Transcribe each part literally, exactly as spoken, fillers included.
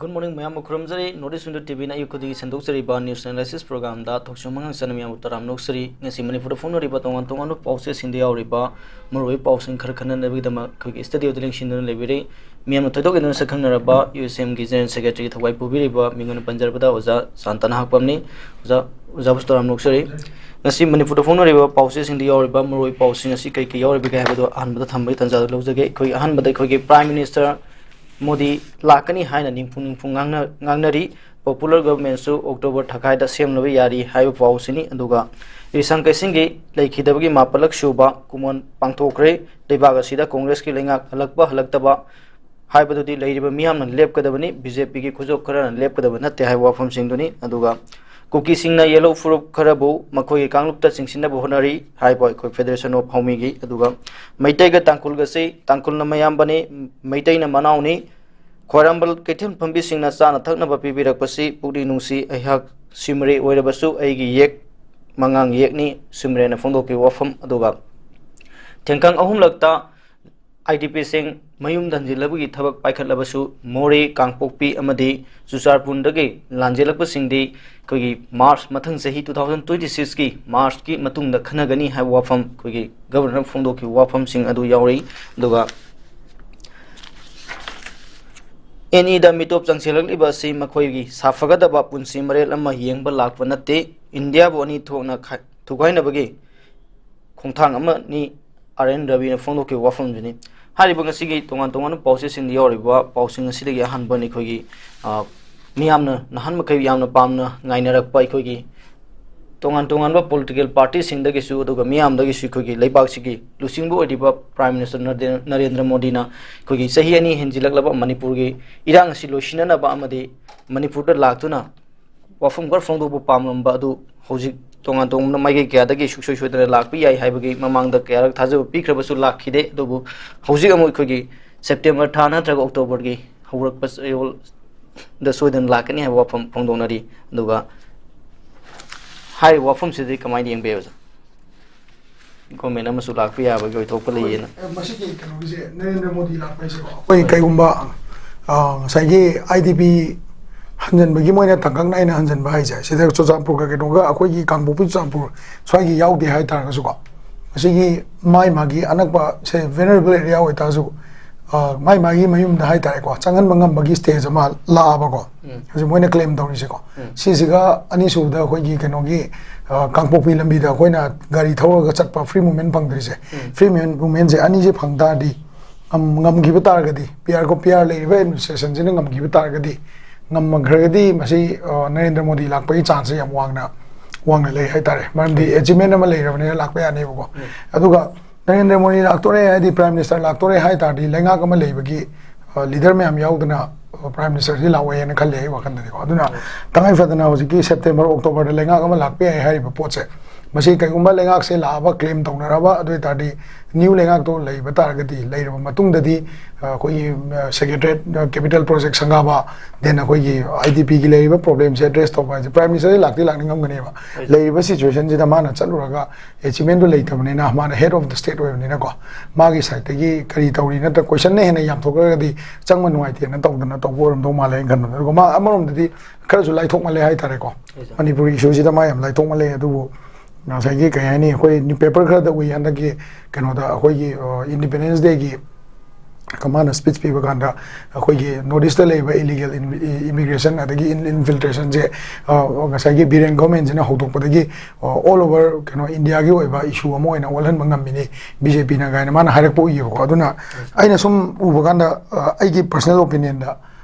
Good morning, ꯃꯌꯥꯝꯕꯨ ꯈꯨꯔꯨꯝꯖꯔꯤ꯫ North East Window T V ꯅ ꯑꯌꯨꯛ ꯈꯨꯗꯤꯡꯒꯤ ꯁꯟꯗꯣꯛꯆꯔꯤꯕ news analysis program ꯗ ꯊꯧꯁꯤꯜ ꯃꯉꯥꯡ ꯆꯟꯅ ꯃꯌꯥꯝꯕꯨ ꯇꯔꯥꯝꯅ ꯑꯣꯛꯆꯔꯤ꯫ ꯉꯁꯤ ꯃꯅꯤꯄꯨꯔꯗ ꯐꯣꯡꯅꯔꯤꯕ ꯇꯣꯉꯥꯟ ꯇꯣꯉꯥꯟꯕ ꯄꯥꯎꯆꯦꯁꯤꯡꯗ ꯌꯥꯎꯔꯤꯕ ꯃꯔꯨꯑꯣꯏ ꯄꯥꯎꯁꯤꯡ ꯈꯔ ꯈꯟꯅꯅꯕꯒꯤꯗꯃꯛ ꯑꯩꯈꯣꯏꯒꯤ studio ꯗ ꯂꯦꯡꯁꯤꯟꯗꯨꯅ ꯂꯩꯕꯤꯔꯤ꯫ ꯃꯤꯌꯥꯝꯅ ꯊꯣꯏꯗꯣꯛ ꯍꯦꯟꯗꯣꯛꯅ ꯁꯛꯈꯪꯅꯔꯕ U S M ꯒꯤ General Secretary ꯊꯧꯒꯥꯏ ꯄꯨꯕꯤꯔꯤꯕ ꯃꯤꯡ ꯑꯣꯏꯅ ꯄꯟꯖꯔꯕꯗ ꯑꯣꯖꯥ ꯁꯥꯟꯇꯅ ꯍꯥꯛꯄꯝꯅꯤ꯫ ꯑꯣꯖꯥ, ꯑꯣꯖꯥꯕꯨꯁꯨ ꯇꯔꯥꯝꯅ ꯑꯣꯛꯆꯔꯤ꯫ ꯉꯁꯤ ꯃꯅꯤꯄꯨꯔꯗ ꯐꯣꯡꯅꯔꯤꯕ ꯄꯥꯎꯆꯦꯁꯤꯡꯗ ꯌꯥꯎꯔꯤꯕ ꯃꯔꯨꯑꯣꯏ ꯄꯥꯎꯁꯤꯡ ꯑꯁꯤ ꯀꯩ ꯀꯩ ꯌꯥꯎꯔꯤꯕꯒꯦ ꯍꯥꯏꯕꯗꯨ ꯑꯍꯥꯟꯕꯗ ꯊꯝꯕꯒꯤ ꯇꯥꯟꯖꯥꯗꯨ ꯂꯧꯖꯒꯦ꯫ ꯑꯩꯈꯣꯏ ꯑꯍꯥꯟꯕꯗ ꯑꯩꯈꯣꯏꯒꯤ Prime Minister ꯃꯣꯗꯤ ꯂꯥꯛꯀꯅꯤ ꯍꯥꯏꯅ ꯅꯤꯡꯐꯨ ꯅꯤꯡꯐꯨ ꯉꯥꯡꯅ-, ꯉꯥꯡꯅꯔꯤ꯫ Popular government ꯁꯨ October ꯊꯥꯈꯥꯏꯗ ꯁꯦꯝꯅꯕ ꯌꯥꯔꯤ ꯍꯥꯏꯕ ꯄꯥꯎꯁꯤꯅꯤ꯫ ꯑꯗꯨꯒ ꯏꯔꯤꯁꯪ ꯀꯩꯁꯤꯡꯒꯤ ꯂꯩꯈꯤꯗꯕꯒꯤ ꯃꯥꯄꯜꯂꯛ ꯁꯨꯕ ꯀꯨꯃꯣꯟ ꯄꯥꯡꯊꯣꯛꯈ꯭ꯔꯦ꯫ ꯂꯩꯕꯥꯛ ꯑꯁꯤꯗ Congress ꯀꯤ ꯂꯩꯉꯥꯛ ꯍꯜꯂꯛꯄ ꯍꯜꯂꯛꯇꯕ ꯍꯥꯏꯕꯗꯨꯗꯤ ꯂꯩꯔꯤꯕ ꯃꯤꯌꯥꯝꯅ ꯂꯦꯞꯀꯗꯕꯅꯤ, B J P ꯒꯤ ꯈꯨꯖꯣꯞ ꯈꯔꯅ ꯂꯦꯞꯀꯗꯕ ꯅꯠꯇꯦ ꯍꯥꯏꯕ ꯋꯥꯐꯝꯁꯤꯡꯗꯨꯅꯤ꯫ ꯑꯗꯨꯒ ꯀꯨꯀꯤꯁꯤꯡꯅ ꯌꯦꯜꯂꯧ ꯐꯨꯔꯨꯞ ꯈꯔꯕꯨ ꯃꯈꯣꯏꯒꯤ ꯀꯥꯡꯂꯨꯞꯇ ꯆꯤꯡꯁꯤꯟꯅꯕ ꯍꯣꯠꯅꯔꯤ ꯍꯥꯏꯕ ꯑꯩꯈꯣꯏ Federation of ꯍꯧꯃꯤꯒꯤ꯫ ꯑꯗꯨꯒ ꯃꯩꯇꯩꯒ ꯇꯥꯡꯈꯨꯜꯒꯁꯤ ꯇꯥꯡꯈꯨꯜꯅ ꯃꯌꯥꯝꯕꯅꯤ, ꯃꯩꯇꯩꯅ ꯃꯅꯥꯎꯅꯤ꯫ ꯈ꯭ꯋꯥꯏꯔꯝꯕꯟ ꯀꯩꯊꯦꯜ ꯐꯝꯕꯤꯁꯤꯡꯅ ꯆꯥꯅ ꯊꯛꯅꯕ ꯄꯤꯕꯤꯔꯛꯄꯁꯤ ꯄꯨꯛꯅꯤꯡ ꯅꯨꯡꯁꯤ꯫ ꯑꯩꯍꯥꯛ ꯁꯤꯃꯔꯦ ꯑꯣꯏꯔꯕꯁꯨ ꯑꯩꯒꯤ ꯌꯦꯛ ꯃꯉꯥꯡ ꯌꯦꯛꯅꯤ, ꯁꯤꯃꯔꯦꯅ ꯐꯣꯡꯗꯣꯛꯈꯤꯕ ꯋꯥꯐꯝ꯫ ꯑꯗꯨꯒ ꯊꯦꯡꯈꯪ ꯑꯍꯨꯝꯂꯛꯇ I D P ꯁꯤꯡ ꯃꯌꯨꯝꯗ ꯍꯟꯖꯤꯜꯂꯕꯒꯤ ꯊꯕꯛ ꯄꯥꯏꯈꯠꯂꯕꯁꯨ ꯃꯣꯔꯦ, ꯀꯥꯡꯄꯣꯛꯄꯤ ꯑꯃꯗꯤ ꯆꯨꯔꯆꯥꯟꯄꯨꯔꯗꯒꯤ ꯂꯥꯟꯖꯦꯜꯂꯛꯄꯁꯤꯡꯗꯤ ꯑꯩꯈꯣꯏꯒꯤ March ꯃꯊꯪ ꯆꯍꯤ two thousand twenty six ꯀꯤ March ꯀꯤ ꯃꯇꯨꯡꯗ ꯈꯟꯅꯒꯅꯤ ꯍꯥꯏꯕ ꯋꯥꯐꯝ ꯑꯩꯈꯣꯏꯒꯤ Governor ꯅ ꯐꯣꯡꯗꯣꯛꯈꯤꯕ ꯋꯥꯐꯝꯁꯤꯡ ꯑꯗꯨ ꯌꯥꯎꯔꯤ꯫ ꯑꯗꯨꯒ ꯑꯦꯅꯤꯗ ꯃꯤꯇꯣꯞ ꯆꯪꯁꯤꯜꯂꯛꯂꯤꯕ ꯑꯁꯤ ꯃꯈꯣꯏꯒꯤ ꯁꯥꯐꯒꯗꯕ ꯄꯨꯟꯁꯤ ꯃꯔꯦꯜ ꯑꯃ ꯌꯦꯡꯕ ꯂꯥꯛꯄ ꯅꯠꯇꯦ꯫ ꯏꯟꯗꯤꯌꯥꯕꯨ ꯑꯅꯤ ꯊꯣꯛꯅ ꯈꯥꯏ-, ꯊꯨꯒꯥꯏꯅꯕꯒꯤ ꯈꯣꯡꯊꯥꯡ ꯑꯃꯅꯤ, ꯑꯥꯔ ꯑꯦꯟ ꯔꯕꯤꯅ ꯐꯣꯡꯗꯣꯛꯈꯤꯕ ꯋꯥꯐꯝꯗꯨꯅꯤ꯫ ꯍꯥꯏꯔꯤꯕ ꯉꯁꯤꯒꯤ ꯇꯣꯉꯥꯟ ꯇꯣꯉꯥꯟꯕ ꯄꯥꯎꯆꯦꯁꯤꯡꯗ ꯌꯥꯎꯔꯤꯕ ꯄꯥꯎꯁꯤꯡ ꯑꯁꯤꯗꯒꯤ ꯑꯍꯥꯟꯕꯅꯤ ꯑꯩꯈꯣꯏꯒꯤ, ꯑ, ꯃꯤꯌꯥꯝꯅ ꯅꯍꯥꯟ ꯃꯈꯩ ꯌꯥꯝꯅ ꯄꯥꯝꯅ ꯉꯥꯏꯅꯔꯛꯄ ꯑꯩꯈꯣꯏꯒꯤ ꯇꯣꯉꯥꯟ ꯇꯣꯉꯥꯟꯕ political party ꯁꯤꯡꯗꯒꯤꯁꯨ, ꯑꯗꯨꯒ ꯃꯤꯌꯥꯝꯗꯒꯤꯁꯨ ꯑꯩꯈꯣꯏꯒꯤ ꯂꯩꯕꯥꯛꯁꯤꯒꯤ ꯂꯨꯆꯤꯡꯕ ꯑꯣꯏꯔꯤꯕ Prime Minister ꯅꯔꯦ-, ꯅꯔꯦꯟꯗ꯭ꯔ ꯃꯣꯗꯤꯅ ꯑꯩꯈꯣꯏꯒꯤ ꯆꯍꯤ ꯑꯅꯤ ꯍꯦꯟꯖꯤꯜꯂꯛꯂꯕ ꯃꯅꯤꯄꯨꯔꯒꯤ ꯏꯔꯥꯡ ꯑꯁꯤ ꯂꯣꯏꯁꯤꯟꯅꯅꯕ ꯑꯃꯗꯤ ꯃꯅꯤꯄꯨꯔꯗ ꯂꯥꯛꯇꯨꯅ ꯋꯥꯐꯝ ꯈꯔ ꯐꯣꯡꯗꯣꯛꯄ ꯄꯥꯝꯂꯝꯕ ꯑꯗꯨ ꯍꯧꯖꯤꯛ ꯇꯣꯉꯥꯟ ꯇꯣꯉꯥꯟꯕ ꯃꯥꯏꯀꯩ ꯀꯌꯥꯗꯒꯤ ꯁꯨꯡꯁꯣꯏ ꯁꯣꯏꯗꯅ ꯂꯥꯛꯄ ꯌꯥꯏ ꯍꯥꯏꯕꯒꯤ ꯃꯃꯥꯡꯗ ꯀꯌꯥꯔꯛ ꯊꯥꯖꯕ ꯄꯤꯈ꯭ꯔꯕꯁꯨ ꯂꯥꯛꯈꯤꯗꯦ꯫ ꯑꯗꯨꯕꯨ ꯍꯧꯖꯤꯛ ꯑꯃꯨꯛ ꯑꯩꯈꯣꯏꯒꯤ September ꯊꯥ ꯅꯠꯇ꯭ꯔꯒ October ꯒꯤ ꯍꯧꯔꯛꯄ ꯆꯌꯣꯜꯗ ꯁꯣꯏꯗꯅ ꯂꯥꯛꯀꯅꯤ ꯍꯥꯏꯕ ꯋꯥꯐꯝ ꯐꯣꯡꯗꯣꯛꯅꯔꯤ꯫ ꯑꯗꯨꯒ ꯍꯥꯏꯔꯤꯕ ꯋꯥꯐꯝꯁꯤꯗꯤ ꯀꯃꯥꯏꯅ ꯌꯦꯡꯕ ꯌꯥꯏ, ꯑꯣꯖꯥ? Government ꯑꯃꯁꯨ ꯂꯥꯛꯄ ꯌꯥꯕꯒꯤ ꯑꯣꯏꯊꯣꯛꯄ ꯂꯩꯌꯦꯅ꯫ ꯑꯩꯈꯣꯏ, ꯑ, ꯃꯁꯤꯒꯤ ꯀꯩꯅꯣꯒꯤꯁꯦ, ꯅꯔꯦꯟꯗ꯭ꯔ ꯃꯣꯗꯤ ꯂꯥꯛꯄ ꯍꯥꯏꯁꯦꯀꯣ, ꯑꯩꯈꯣꯏ ꯀꯩꯒꯨꯝꯕ ꯑ, ꯉꯁꯥꯏꯒꯤ ꯑꯥꯏ ꯗꯤ ꯄꯤ ꯍꯟꯖꯟꯕꯒꯤ, ꯃꯣꯏꯅ ꯇꯥꯡꯀꯛ ꯅꯥꯏꯅ ꯍꯟꯖꯟꯕ ꯍꯥꯏꯁꯦ, ꯁꯤꯗ ꯆꯨꯔꯆꯥꯟꯄꯨꯔꯒ ꯀꯩꯅꯣꯒ ꯑꯩꯈꯣꯏꯒꯤ ꯀꯥꯡꯄꯣꯛꯄꯤ ꯆꯨꯔꯆꯥꯟꯄꯨꯔ ꯁ꯭ꯋꯥꯏꯒꯤ ꯌꯥꯎꯗꯦ ꯍꯥꯏꯇꯥꯔꯒꯁꯨꯀꯣ, ꯃꯁꯤꯒꯤ ꯃꯥꯏ ꯃꯥꯒꯤ ꯑꯅꯛꯄ, ꯁꯦ, vulnerable area ꯑꯣꯏꯇꯥꯔꯁꯨ, ꯑ, ꯃꯥꯏ ꯃꯥꯒꯤ ꯃꯌꯨꯝꯗ ꯍꯥꯏꯇꯥꯔꯦꯀꯣ, ꯆꯪꯍꯟꯕ ꯉꯝꯕꯒꯤ stage ꯑꯃ ꯂꯥꯛꯑꯕꯀꯣ꯫ ꯎꯝ꯫ ꯍꯧꯖꯤꯛ ꯃꯣꯏꯅ claim ꯇꯧꯔꯤꯁꯦꯀꯣ꯫ ꯎꯝ꯫ ꯁꯤꯁꯤꯒ ꯑꯅꯤꯁꯨꯕꯗ ꯑꯩꯈꯣꯏꯒꯤ ꯀꯩꯅꯣꯒꯤ, ꯑ, ꯀꯥꯡꯄꯣꯛꯄꯤ ꯂꯝꯕꯤꯗ ꯑꯩꯈꯣꯏꯅ ꯒꯥꯔꯤ ꯊꯧꯔꯒ ꯆꯠꯄ free movement ꯐꯪꯗ꯭ꯔꯤꯁꯦ, ꯎꯝ꯫ Free movement, movementꯁꯦ ꯑꯅꯤꯁꯦ ꯐꯪ ꯇꯥꯔꯗꯤ, ꯉꯝ-, ꯉꯝꯈꯤꯕ ꯇꯥꯔꯒꯗꯤ, ꯄꯤ ꯑꯥꯔ ꯀꯣ, ꯄꯤ ꯑꯥꯔ ꯂꯩꯔꯤꯕ administrationꯁꯤꯅ ꯉꯝꯈꯤꯕ ꯇꯥꯔꯒꯗꯤ, ꯉꯝꯈ꯭ꯔꯒꯗꯤ ꯃꯁꯤ, ꯑ, ꯅꯔꯦꯟꯗ꯭ꯔ ꯃꯣꯗꯤ ꯂꯥꯛꯄꯒꯤ chanceꯁꯦ ꯌꯥꯝ ꯋꯥꯡꯅ, ꯋꯥꯡꯅ ꯂꯩ ꯍꯥꯏꯇꯥꯔꯦ꯫ ꯃꯔꯝꯗꯤ achievement ꯑꯃ ꯂꯩꯔꯕꯅꯤꯅ ꯂꯥꯛꯄ ꯌꯥꯅꯦꯕꯀꯣ꯫ ꯎꯝ꯫ ꯑꯗꯨꯒ ꯅꯔꯦꯟꯗ꯭ꯔ ꯃꯣꯗꯤ ꯂꯥꯛꯇꯣꯔꯦ, ꯍꯥꯏꯗꯤ Prime Minister ꯂꯥꯛꯇꯣꯔꯦ ꯍꯥꯏ ꯇꯥꯔꯗꯤ, ꯂꯩꯉꯥꯛ ꯑꯃ ꯂꯩꯕꯒꯤ, ꯑ, leader ꯃꯌꯥꯝ ꯌꯥꯎꯗꯅ, ꯑ, Prime Ministerꯁꯤ ꯂꯥꯛꯑꯣꯏ ꯍꯥꯏꯅ ꯈꯜꯂꯦ ꯑꯩ ꯋꯥꯈꯜꯗꯗꯤꯀꯣ꯫ ꯑꯗꯨꯅ ꯎꯝ꯫ ꯇꯉꯥꯏ ꯐꯗꯅ ꯍꯧꯖꯤꯛꯀꯤ September, Octoberꯗ ꯂꯩꯉꯥꯛ ꯑꯃ ꯂꯥꯛꯄ ꯌꯥꯏ ꯍꯥꯏꯔꯤꯕ ꯄꯣꯠꯁꯦ, ꯃꯁꯤ ꯀꯩꯒꯨꯝꯕ ꯂꯩꯉꯥꯛꯁꯦ ꯂꯥꯛꯑꯕ, claim ꯇꯧꯅꯔꯕ ꯑꯗꯨ ꯑꯣꯏ ꯇꯥꯔꯗꯤ, new ꯂꯩꯉꯥꯛꯇꯣ ꯂꯩꯕ ꯇꯥꯔꯒꯗꯤ, ꯂꯩꯔꯕ ꯃꯇꯨꯡꯗꯗꯤ, ꯑ, ꯑꯩꯈꯣꯏꯒꯤ, ꯑ, Secretariat, ꯑ, capital project ꯁꯪꯒꯥꯕ, then ꯑꯩꯈꯣꯏꯒꯤ ꯑꯥꯏ ꯗꯤ ꯄꯤꯒꯤ ꯂꯩꯔꯤꯕ problemꯁꯦ address ꯇꯧꯕ ꯍꯥꯏꯁꯦ, Prime Ministerꯁꯦ ꯂꯥꯛꯇꯤ ꯂꯥꯛꯅꯤꯡꯉꯝꯒꯅꯦꯕ꯫ ꯍꯣꯏ꯫ ꯂꯩꯔꯤꯕ situationꯁꯤꯗ ꯃꯥꯅ ꯆꯠꯂꯨꯔꯒ achievementꯗꯨ ꯂꯩꯇꯕꯅꯤꯅ, ꯃꯥꯅ head of the state ꯑꯣꯏꯕꯅꯤꯅꯀꯣ, ꯃꯥꯒꯤ sideꯇꯒꯤ ꯀꯔꯤ ꯇꯧꯔꯤ, ꯅꯠꯇ꯭ꯔꯒ questionꯅ ꯍꯦꯟꯅ ꯌꯥꯝꯊꯣꯛꯈ꯭ꯔꯒꯗꯤ ꯆꯪꯕ ꯅꯨꯡꯉꯥꯏꯇꯦꯅ ꯇꯧꯗꯅ ꯇꯧꯕ ꯑꯣꯏꯔꯝꯗꯧ ꯃꯥꯜꯂꯦ ꯍꯥꯏꯅ ꯈꯟꯕꯗ꯫ ꯑꯗꯨꯒ ꯃꯥ ꯑꯃꯔꯣꯝꯗꯗꯤ ꯈꯔꯁꯨ ꯂꯥꯏꯊꯣꯛꯃꯜꯂꯦ ꯍꯥꯏꯇꯥꯔꯦꯀꯣ꯫ ꯍꯣꯏ, sir꯫ ꯃꯅꯤꯄꯨꯔꯒꯤ issueꯁꯤꯗ ꯃꯥ ꯌꯥꯝ ꯂꯥꯏꯊꯣꯛꯃꯜꯂꯦ꯫ ꯑꯗꯨꯕꯨ ꯉꯁꯥꯏꯒꯤ ꯀꯩ ꯍꯥꯏꯅꯤ, ꯑꯩꯈꯣꯏ newspaper ꯈꯔꯗ ꯎꯏ ꯍꯟꯗꯛꯀꯤ ꯀꯩꯅꯣꯗ, ꯑꯩꯈꯣꯏꯒꯤ, ꯑ, Independence Dayꯒꯤ ꯃꯥꯅ speech ꯄꯤꯕ ꯀꯥꯟꯗ, ꯑꯩꯈꯣꯏꯒꯤ North Eastꯇ ꯂꯩꯕ illegal in-, immigration ꯑꯗꯒꯤ in-, infiltrationꯁꯦ, ꯑ, ꯉꯁꯥꯏꯒꯤ ꯕꯤꯔꯦꯟ governmentꯁꯤꯅ ꯍꯧꯗꯣꯛꯄꯗꯒꯤ, ꯑ, all over ꯀꯩꯅꯣ Indiaꯒꯤ ꯑꯣꯏꯕ issue ꯑꯃ ꯑꯣꯏꯅ ꯑꯣꯜꯍꯟꯕ ꯉꯝꯃꯤꯅꯤ ꯕꯤ ꯖꯦ ꯄꯤꯅ ꯀꯥꯏꯅ ꯃꯥꯅ ꯍꯥꯏꯔꯛꯄ ꯎꯏꯌꯦꯕꯀꯣ꯫ ꯑꯗꯨꯅ ꯑꯩꯅ ꯁꯨꯝ ꯎꯕ ꯀꯥꯟꯗ, ꯑ, ꯑꯩꯒꯤ personal opinionꯗ,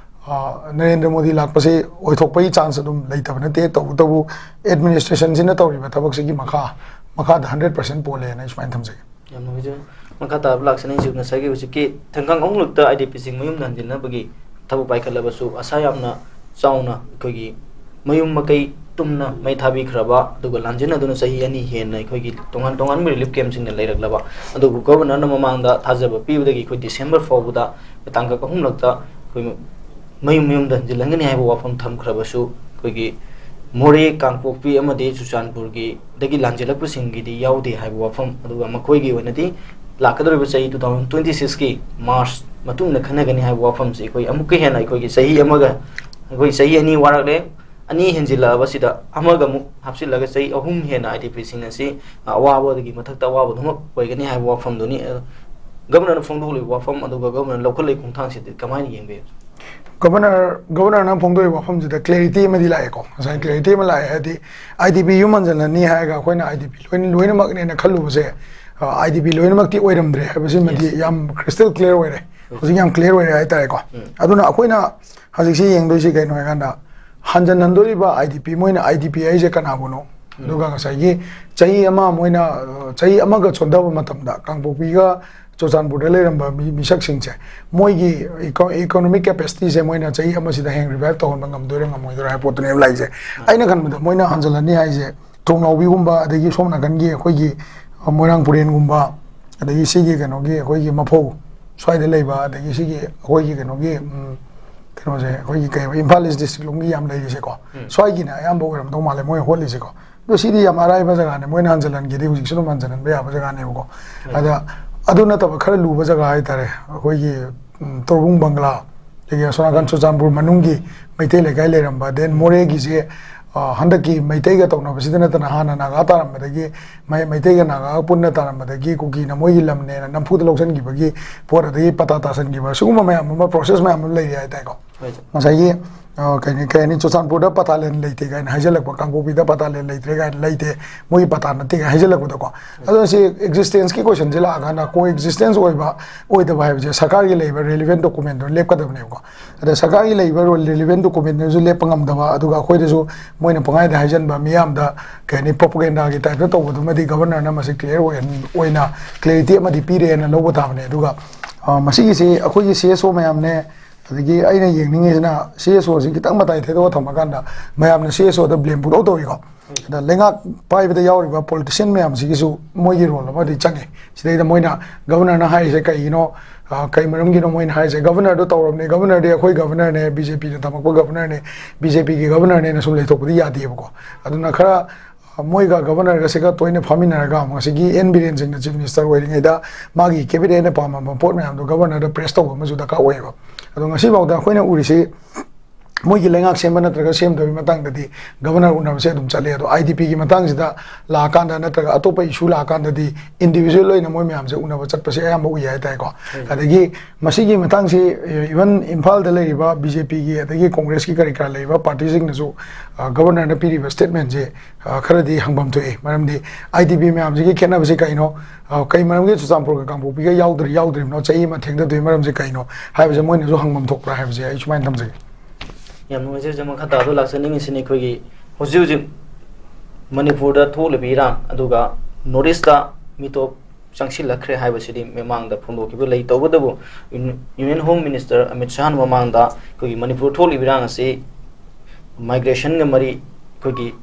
ꯑ, ꯅꯔꯦꯟꯗ꯭ꯔ ꯃꯣꯗꯤ ꯂꯥꯛꯄꯁꯦ ꯑꯣꯏꯊꯣꯛꯄꯒꯤ chance ꯑꯗꯨꯝ ꯂꯩꯇꯕ ꯅꯠꯇꯦ꯫ ꯇꯧꯕꯇꯕꯨ administrationꯁꯤꯅ ꯇꯧꯔꯤꯕ ꯊꯕꯛꯁꯤꯒꯤ ꯃꯈꯥ, ꯃꯈꯥꯗ hundred percent ꯄꯣꯜꯂꯦꯅ ꯑꯩ ꯁꯨꯃꯥꯏꯅ ꯊꯝꯖꯒꯦ꯫ ꯌꯥꯝ ꯅꯨꯡꯉꯥꯏꯖꯔꯦ꯫ ꯃꯈꯥ ꯇꯥꯕ ꯂꯥꯛꯁꯤꯅ ꯑꯩꯁꯨ ꯉꯁꯥꯏꯒꯤ ꯍꯧꯖꯤꯛꯀꯤ ꯊꯦꯡꯈꯥꯡ ꯑꯍꯨꯝꯂꯛꯇ ꯑꯥꯏ ꯗꯤ ꯄꯤꯁꯤꯡ ꯃꯌꯨꯝꯗ ꯍꯟꯖꯤꯟꯅꯕꯒꯤ ꯊꯕꯛ ꯄꯥꯏꯈꯠꯂꯕꯁꯨ, ꯑꯁꯥ ꯌꯥꯝꯅ ꯆꯥꯎꯅ ꯑꯩꯈꯣꯏꯒꯤ ꯃꯌꯨꯝ ꯃꯀꯩ ꯇꯨꯝꯅ ꯃꯩ ꯊꯥꯕꯤꯈ꯭ꯔꯕ, ꯑꯗꯨꯒ ꯂꯥꯟꯖꯦꯟꯅꯗꯨꯅ ꯆꯍꯤ ꯑꯅꯤ ꯍꯦꯟꯅ ꯑꯩꯈꯣꯏꯒꯤ ꯇꯣꯉꯥꯟ ꯇꯣꯉꯥꯟꯕ relief campꯁꯤꯡꯗ ꯂꯩꯔꯛꯂꯕ, ꯑꯗꯨꯕꯨ Governorꯅ ꯃꯃꯥꯡꯗ ꯊꯥꯖꯕ ꯄꯤꯕꯗꯒꯤ ꯑꯩꯈꯣꯏ December ꯐꯥꯎꯕꯗ ꯇꯥꯡꯀꯛ ꯑꯍꯨꯝꯂꯛꯇ ꯑꯩꯈꯣꯏ ꯃꯌꯨꯝ ꯃꯌꯨꯝꯗ ꯍꯟꯖꯤꯜꯍꯟꯒꯅꯤ ꯍꯥꯏꯕ ꯋꯥꯐꯝ ꯊꯝꯈ꯭ꯔꯕꯁꯨ, ꯑꯩꯈꯣꯏꯒꯤ ꯃꯣꯔꯦ, ꯀꯥꯡꯄꯣꯛꯄꯤ ꯑꯃꯗꯤ ꯆꯨꯔꯆꯥꯟꯄꯨꯔꯒꯤ ꯗꯒꯤ ꯂꯥꯟꯖꯦꯜꯂꯛꯄꯁꯤꯡꯒꯤꯗꯤ ꯌꯥꯎꯗꯦ ꯍꯥꯏꯕ ꯋꯥꯐꯝ, ꯑꯗꯨꯒ ꯃꯈꯣꯏꯒꯤ ꯑꯣꯏꯅꯗꯤ ꯂꯥꯛꯀꯗꯧꯔꯤꯕ ꯆꯍꯤ two thousand twenty sixꯀꯤ March ꯃꯇꯨꯡꯗ ꯈꯟꯅꯒꯅꯤ ꯍꯥꯏꯕ ꯋꯥꯐꯝꯁꯤ ꯑꯩꯈꯣꯏ ꯑꯃꯨꯛꯀ ꯍꯦꯟꯅ ꯑꯩꯈꯣꯏꯒꯤ ꯆꯍꯤ ꯑꯃꯒ, ꯑꯩꯈꯣꯏ ꯆꯍꯤ ꯑꯅꯤ ꯋꯥꯔꯛꯂꯦ, ꯑꯅꯤ ꯍꯦꯟꯖꯤꯜꯂꯛꯑꯕꯁꯤꯗ ꯑꯃꯒ ꯑꯃꯨꯛ ꯍꯥꯞꯆꯤꯜꯂꯒ ꯆꯍꯤ ꯑꯍꯨꯝ ꯍꯦꯟꯅ IDPꯁꯤꯡ ꯑꯁꯤ ꯑꯋꯥꯕꯗꯒꯤ ꯃꯊꯛꯇ ꯑꯋꯥꯕ ꯑꯗꯨꯃꯛ ꯑꯣꯏꯒꯅꯤ ꯍꯥꯏꯕ ꯋꯥꯐꯝꯗꯨꯅꯤ꯫ ꯑ, Governorꯅ ꯐꯣꯡꯗꯣꯛꯂꯤꯕ ꯋꯥꯐꯝ ꯑꯗꯨꯒ Governorꯅ ꯂꯧꯈꯠꯂꯤꯕ ꯈꯣꯡꯊꯥꯡꯁꯤꯗꯤ ꯀꯃꯥꯏꯅ ꯌꯦꯡꯕꯤꯕ? Governor Governorꯅ ꯐꯣꯡꯗꯣꯛꯏꯕ ꯋꯥꯐꯝꯁꯤꯗ clarity ꯑꯃꯗꯤ ꯂꯥꯛꯑꯦꯀꯣ꯫ ꯉꯁꯥꯏ clarity ꯑꯃ ꯂꯥꯛꯑꯦ ꯍꯥꯏꯗꯤ IDP ꯌꯨꯝ ꯍꯟꯖꯤꯜꯂꯅꯤ ꯍꯥꯏꯔꯒ ꯑꯩꯈꯣꯏꯅ IDP ꯂꯣꯏꯅ, ꯂꯣꯏꯅꯃꯛꯅꯦꯅ ꯈꯜꯂꯨꯕꯁꯦ, ꯑ, IDP ꯂꯣꯏꯅꯃꯛꯇꯤ ꯑꯣꯏꯔꯝꯗ꯭ꯔꯦ ꯍꯥꯏꯕꯁꯤꯃꯗꯤ ꯌꯥꯝ crystal clear ꯑꯣꯏꯔꯦ꯫ ꯍꯧꯖꯤꯛ ꯌꯥꯝ clear ꯑꯣꯏꯔꯦ ꯍꯥꯏꯇꯥꯔꯦꯀꯣ꯫ ꯑꯗꯨꯅ ꯑꯩꯈꯣꯏꯅ ꯍꯧꯖꯤꯛꯁꯤ ꯌꯦꯡꯗꯣꯏꯁꯤ ꯀꯩꯅꯣ ꯍꯥꯏꯀꯥꯟꯗ, ꯍꯟꯖꯤꯟꯍꯟꯗꯣꯔꯤꯕ IDP, ꯃꯣꯏꯅ IDP ꯍꯥꯏꯁꯦ ꯀꯅꯥꯕꯨꯅꯣ? ꯑꯗꯨꯒ ꯉꯁꯥꯏꯒꯤ ꯆꯍꯤ ꯑꯃ ꯃꯣꯏꯅ, ꯑ, ꯆꯍꯤ ꯑꯃꯒ ꯆꯣꯟꯊꯕ ꯃꯇꯝꯗ ꯀꯥꯡꯄꯣꯛꯄꯤꯒ ꯆꯨꯔꯆꯥꯟꯄꯨꯔꯗ ꯂꯩꯔꯝꯕ ꯃꯤ, ꯃꯤꯁꯛꯁꯤꯡꯁꯦ, ꯃꯣꯏꯒꯤ eco-, economic capacityꯁꯦ ꯃꯣꯏꯅ ꯆꯍꯤ ꯑꯃꯁꯤꯗ ꯍꯌꯦꯡ revive ꯇꯧꯍꯟꯕ ꯉꯝꯗꯣꯏꯔꯥ ꯉꯝꯃꯣꯏꯗꯣꯏꯔꯥ ꯍꯥꯏꯕ ꯄꯣꯠꯇꯨꯅꯦꯕ ꯂꯥꯛꯏꯁꯦ꯫ ꯑꯩꯅ ꯈꯟꯕꯗ ꯃꯣꯏꯅ ꯍꯟꯖꯤꯜꯂꯅꯤ ꯍꯥꯏꯁꯦ, ꯊꯣꯡꯅꯥꯎꯕꯤꯒꯨꯝꯕ, ꯑꯗꯒꯤ ꯁꯣꯝ ꯅꯥꯀꯟꯒꯤ ꯑꯩꯈꯣꯏꯒꯤ, ꯑ, ꯃꯣꯏꯔꯥꯡ ꯄꯨꯔꯦꯟꯒꯨꯝꯕ, ꯑꯗꯒꯤ ꯁꯤꯒꯤ ꯀꯩꯅꯣꯒꯤ ꯑꯩꯈꯣꯏꯒꯤ ꯃꯐꯧ ꯁ꯭ꯋꯥꯏꯗ ꯂꯩꯕ, ꯑꯗꯒꯤ ꯁꯤꯒꯤ ꯑꯩꯈꯣꯏꯒꯤ ꯀꯩꯅꯣꯒꯤ, ꯎꯝ, ꯀꯩꯅꯣꯁꯦ, ꯑꯩꯈꯣꯏꯒꯤ ꯀꯩ ꯍꯥꯏꯕ, ꯏꯝꯐꯥꯜ ꯏꯁ ꯗꯤꯁꯇ꯭ꯔꯤꯛ ꯂꯣꯝꯒꯤ ꯌꯥꯝ ꯂꯩꯔꯤꯁꯦꯀꯣ꯫ ꯁ꯭ꯋꯥꯏꯒꯤꯅ ꯑꯌꯥꯝꯕ ꯑꯣꯏꯔꯝꯗꯧ ꯃꯥꯜꯂꯦ ꯃꯣꯏ ꯍꯣꯠꯂꯤꯁꯦꯀꯣ꯫ ꯑꯗꯣ ꯁꯤꯗꯤ ꯌꯥꯝ ꯑꯔꯥꯏꯕ ꯖꯒꯥꯅꯦ, ꯃꯣꯏꯅ ꯍꯟꯖꯤꯜꯍꯟꯒꯦꯗꯤ ꯍꯧꯖꯤꯛꯁꯨ ꯑꯗꯨꯝ ꯍꯟꯖꯤꯜꯍꯟꯕ ꯌꯥꯕ ꯖꯒꯥꯅꯦꯕꯀꯣ꯫ ꯑꯗ ꯑꯗꯨ ꯅꯠꯇꯕ ꯈꯔ ꯂꯨꯕ ꯖꯒꯥ ꯍꯥꯏꯇꯥꯔꯦ, ꯑꯩꯈꯣꯏꯒꯤ, ꯎꯝ, ꯇꯣꯔꯕꯨꯡ ꯕꯪꯒ꯭ꯂꯥ, ꯑꯗꯒꯤ ꯑꯁꯣꯝ ꯅꯥꯀꯟ ꯆꯨꯔꯆꯥꯟꯄꯨꯔ ꯃꯅꯨꯡꯒꯤ ꯃꯩꯇꯩ ꯂꯩꯀꯥꯏ ꯂꯩꯔꯝꯕ, then ꯃꯣꯔꯦꯒꯤꯁꯦ, ꯑ, ꯍꯟꯗꯛꯀꯤ ꯃꯩꯇꯩꯒ ꯇꯧꯅꯕꯁꯤꯗ ꯅꯠꯇꯅ ꯍꯥꯟꯅ ꯅꯥꯒꯥ ꯇꯥꯔꯝꯕꯗꯒꯤ, ꯃꯩ-, ꯃꯩꯇꯩꯒ ꯅꯥꯒꯥꯒ ꯄꯨꯟꯅ ꯇꯥꯔꯝꯕꯗꯒꯤ ꯀꯨꯀꯤꯅ ꯃꯣꯏꯒꯤ ꯂꯝꯅꯦꯅ ꯅꯝꯐꯨꯗ ꯂꯧꯁꯤꯟꯈꯤꯕꯒꯤ ꯄꯣꯠ, ꯑꯗꯒꯤ ꯄꯇꯥ ꯇꯥꯁꯤꯟꯈꯤꯕ, ꯁꯤꯒꯨꯝꯕ ꯃꯌꯥꯝ ꯑꯃ, process ꯃꯌꯥꯝ ꯑꯃ ꯂꯩꯔꯤ ꯍꯥꯏꯇꯥꯔꯦꯀꯣ꯫ ꯉꯁꯥꯏꯒꯤ, ꯑ, ꯀꯩ ꯍꯥꯏꯅꯤ, ꯀꯩ ꯍꯥꯏꯅꯤ, ꯆꯨꯔꯆꯥꯟꯄꯨꯔꯗ ꯄꯇꯥ land ꯂꯩꯇꯦ ꯀꯥꯏꯅ ꯍꯥꯏꯖꯜꯂꯛꯄ, ꯀꯥꯡꯄꯣꯛꯄꯤꯗ ꯄꯇꯥ land ꯂꯩꯇ꯭ꯔꯦ ꯀꯥꯏꯅ, ꯂꯩꯇꯦ, ꯃꯣꯏꯒꯤ ꯄꯇꯥ ꯅꯠꯇꯦ ꯀꯥꯏꯅ ꯍꯥꯏꯖꯜꯂꯛꯄꯗꯀꯣ꯫ ꯑꯗꯣ ꯁꯤ existenceꯀꯤ questionꯁꯦ ꯂꯥꯛꯑꯀꯥꯟꯗ, co-existence ꯑꯣꯏꯕ ꯑꯣꯏꯗꯕ ꯍꯥꯏꯕꯁꯦ ꯁꯔꯀꯥꯔꯒꯤ ꯂꯩꯕ relevant documentꯗꯨꯅ ꯂꯦꯞꯀꯗꯕꯅꯦꯕꯀꯣ꯫ ꯑꯗ ꯁꯔꯀꯥꯔꯒꯤ ꯂꯩꯕ relevant documentꯗꯨꯁꯨ ꯂꯦꯞꯄ ꯉꯝꯗꯕ, ꯑꯗꯨꯒ ꯑꯩꯈꯣꯏꯗꯁꯨ ꯃꯣꯏꯅ ꯄꯪꯍꯥꯏꯗ ꯍꯥꯏꯖꯟꯕ, ꯃꯤꯌꯥꯝꯗ ꯀꯩ ꯍꯥꯏꯅꯤ, propagandaꯒꯤ typeꯇ ꯇꯧꯕꯗꯨꯃꯗꯤ Governorꯅ ꯃꯁꯤ clear ꯑꯣꯏꯍꯟ-, ꯑꯣꯏꯅ clarityꯑꯃꯗꯤ ꯄꯤꯔꯦꯅ ꯂꯧꯕ ꯇꯥꯕꯅꯦ꯫ ꯑꯗꯨꯒ, ꯑ, ꯃꯁꯤꯒꯤꯁꯤ ꯑꯩꯈꯣꯏꯒꯤ CSO ꯃꯌꯥꯝꯅꯦ, ꯑꯗꯒꯤ ꯑꯩꯅ ꯌꯦꯡꯅꯤꯡꯉꯤꯁꯤꯅ CSOꯁꯤ ꯈꯤꯇꯪ ꯃꯇꯥꯏ ꯊꯩꯗꯣꯛꯑ ꯊꯝꯃꯀꯥꯟꯗ ꯃꯌꯥꯝꯅ CSOꯗ blame ꯄꯨꯡꯇꯧ ꯇꯧꯏꯀꯣ꯫ ꯑꯗ ꯂꯩꯉꯥꯛ ꯄꯥꯏꯕꯗ ꯌꯥꯎꯔꯤꯕ politician ꯃꯌꯥꯝꯁꯤꯒꯤꯁꯨ ꯃꯣꯏꯒꯤ role ꯑꯃꯗꯤ ꯆꯪꯉꯤ꯫ ꯁꯤꯗꯩꯗ ꯃꯣꯏꯅ Governorꯅ ꯍꯥꯏꯔꯤꯁꯦ ꯀꯩꯒꯤꯅꯣ, ꯑ, ꯀꯩ ꯃꯔꯝꯒꯤꯅꯣ ꯃꯣꯏꯅ ꯍꯥꯏꯔꯤꯁꯦ? Governorꯗꯣ ꯇꯧꯔꯕꯅꯦ, Governorꯗꯤ ꯑꯩꯈꯣꯏ Governorꯅꯦ, BJPꯅ ꯊꯝꯃꯛꯄ Governorꯅꯦ, BJPꯒꯤ Governorꯅꯦꯅ ꯁꯨꯝ ꯂꯩꯊꯣꯛꯄꯗꯤ ꯌꯥꯗꯦꯕꯀꯣ꯫ ꯑꯗꯨꯅ ꯈꯔ ꯃꯣꯏꯒ ꯒꯕꯔꯅꯔꯒꯁꯤꯒ ꯇꯣꯏꯅ ꯐꯝꯃꯤꯟꯅꯔꯒ ꯉꯁꯤꯒꯤ ꯑꯦꯟ ꯕꯤꯔꯦꯟ ꯁꯤꯡꯅ ꯆꯤꯐ ꯃꯤꯅꯤꯁꯇꯔ ꯑꯣꯏꯔꯤꯉꯩꯗ ꯃꯥꯒꯤ ꯀꯦꯕꯤꯅꯦꯠꯅ ꯄꯥꯝꯃꯝꯕ ꯄꯣꯠ ꯃꯌꯥꯝꯗꯣ ꯒꯕꯔꯅꯔꯗ ꯄ꯭ꯔꯦꯁ ꯇꯧꯕ ꯑꯃꯁꯨ ꯗꯔꯀꯥꯔ ꯑꯣꯏꯌꯦꯕ꯫ ꯑꯗꯣ ꯉꯁꯤꯐꯥꯎꯗ ꯑꯩꯈꯣꯏꯅ ꯎꯔꯤꯁꯤ ꯃꯣꯏꯒꯤ ꯂꯩꯉꯥꯛ ꯁꯦꯝꯕ ꯅꯠꯇ꯭ꯔꯒ ꯁꯦꯝꯗꯕꯒꯤ ꯃꯇꯥꯡꯗꯗꯤ ꯒꯕꯔꯅꯔ ꯎꯅꯕꯁꯦ ꯑꯗꯨꯝ ꯆꯠꯂꯦ꯫ ꯑꯗꯣ ꯑꯥꯏ ꯗꯤ ꯄꯤꯒꯤ ꯃꯇꯥꯡꯁꯤꯗ ꯂꯥꯛꯑꯀꯥꯟꯗ ꯅꯠꯇ꯭ꯔꯒ ꯑꯇꯣꯞꯄ ꯏꯁꯨ ꯂꯥꯛꯑꯀꯥꯟꯗꯗꯤ ꯏꯟꯗꯤꯕꯤꯖꯨꯋꯦꯜ ꯑꯣꯏꯅ ꯃꯣꯏ ꯃꯌꯥꯝꯁꯦ ꯎꯅꯕ ꯆꯠꯄꯁꯦ ꯑꯌꯥꯝꯕ ꯎꯏ ꯍꯥꯏꯇꯥꯔꯦꯀꯣ꯫ ꯑꯗꯒꯤ ꯃꯁꯤꯒꯤ ꯃꯇꯥꯡꯁꯤ ꯏꯚꯟ ꯏꯝꯐꯥꯜꯗ ꯂꯩꯔꯤꯕ ꯕꯤ ꯖꯦ ꯄꯤꯒꯤ ꯑꯗꯒꯤ ꯀꯣꯡꯒ꯭ꯔꯦꯁꯀꯤ ꯀꯔꯤ ꯀꯔꯥ ꯂꯩꯔꯤꯕ ꯄꯥꯔꯇꯤꯁꯤꯡꯅꯁꯨ ꯒꯕꯔꯅꯔꯅ ꯄꯤꯔꯤꯕ ꯁ꯭ꯇꯦꯠꯃꯦꯟꯁꯦ ꯈꯔꯗꯤ ꯍꯪꯐꯝ ꯊꯣꯛꯏ꯫ ꯃꯔꯝꯗꯤ ꯑꯥꯏ ꯗꯤ ꯄꯤ ꯃꯌꯥꯝꯁꯤꯒꯤ ꯈꯦꯠꯅꯕꯁꯤ ꯀꯩꯅꯣ? ꯀꯩ ꯃꯔꯝꯒꯤ ꯆꯨꯔꯆꯥꯟꯄꯨꯔꯒ ꯀꯥꯡꯄꯣꯛꯄꯤꯒ ꯌꯥꯎꯗ꯭ꯔꯤ ꯌꯥꯎꯗ꯭ꯔꯤꯕꯅꯣ? ꯆꯍꯤ ꯑꯃ ꯊꯦꯡꯊꯗꯣꯏ ꯃꯔꯝꯁꯦ ꯀꯩꯅꯣ ꯍꯥꯏꯕꯁꯦ ꯃꯣꯏꯅꯁꯨ ꯍꯪꯐꯝ ꯊꯣꯛꯄ꯭ꯔꯥ ꯍꯥꯏꯕꯁꯦ ꯑꯩ ꯁꯨꯃꯥꯏꯅ ꯊꯝꯖꯒꯦ꯫ ꯌꯥꯝ ꯅꯨꯡꯉꯥꯏꯖꯩ꯫ ꯃꯈꯥ ꯇꯥꯕꯗ ꯂꯥꯛꯆꯅꯤꯡꯉꯤꯁꯤꯅ ꯑꯩꯈꯣꯏꯒꯤ ꯍꯧꯖꯤꯛ ꯍꯧꯖꯤꯛ ꯃꯅꯤꯄꯨꯔꯗ ꯊꯣꯛꯂꯤꯕ ꯏꯔꯥꯡ ꯑꯗꯨꯒ ꯅꯣꯔꯠ ꯏꯁꯇ ꯃꯤꯇꯣꯞ ꯆꯪꯁꯤꯜꯂꯛꯈ꯭ꯔꯦ ꯍꯥꯏꯕꯁꯤꯗꯤ ꯃꯃꯥꯡꯗ ꯐꯣꯡꯗꯣꯛꯈꯤꯕ ꯂꯩ꯫ ꯇꯧꯕꯇꯕꯨ ꯌꯨꯅꯤꯌꯟ ꯍꯣꯝ ꯃꯤꯅꯤꯁꯇꯔ ꯑꯃꯤꯠ ꯁꯥꯍꯅ ꯃꯃꯥꯡꯗ ꯑꯩꯈꯣꯏꯒꯤ ꯃꯅꯤꯄꯨꯔ ꯊꯣꯛꯂꯤꯕ ꯏꯔꯥꯡ ꯑꯁꯤ ꯃꯥꯏꯒ꯭ꯔꯦꯁꯟꯒ ꯃꯔꯤ ꯑꯩꯈꯣꯏꯒꯤ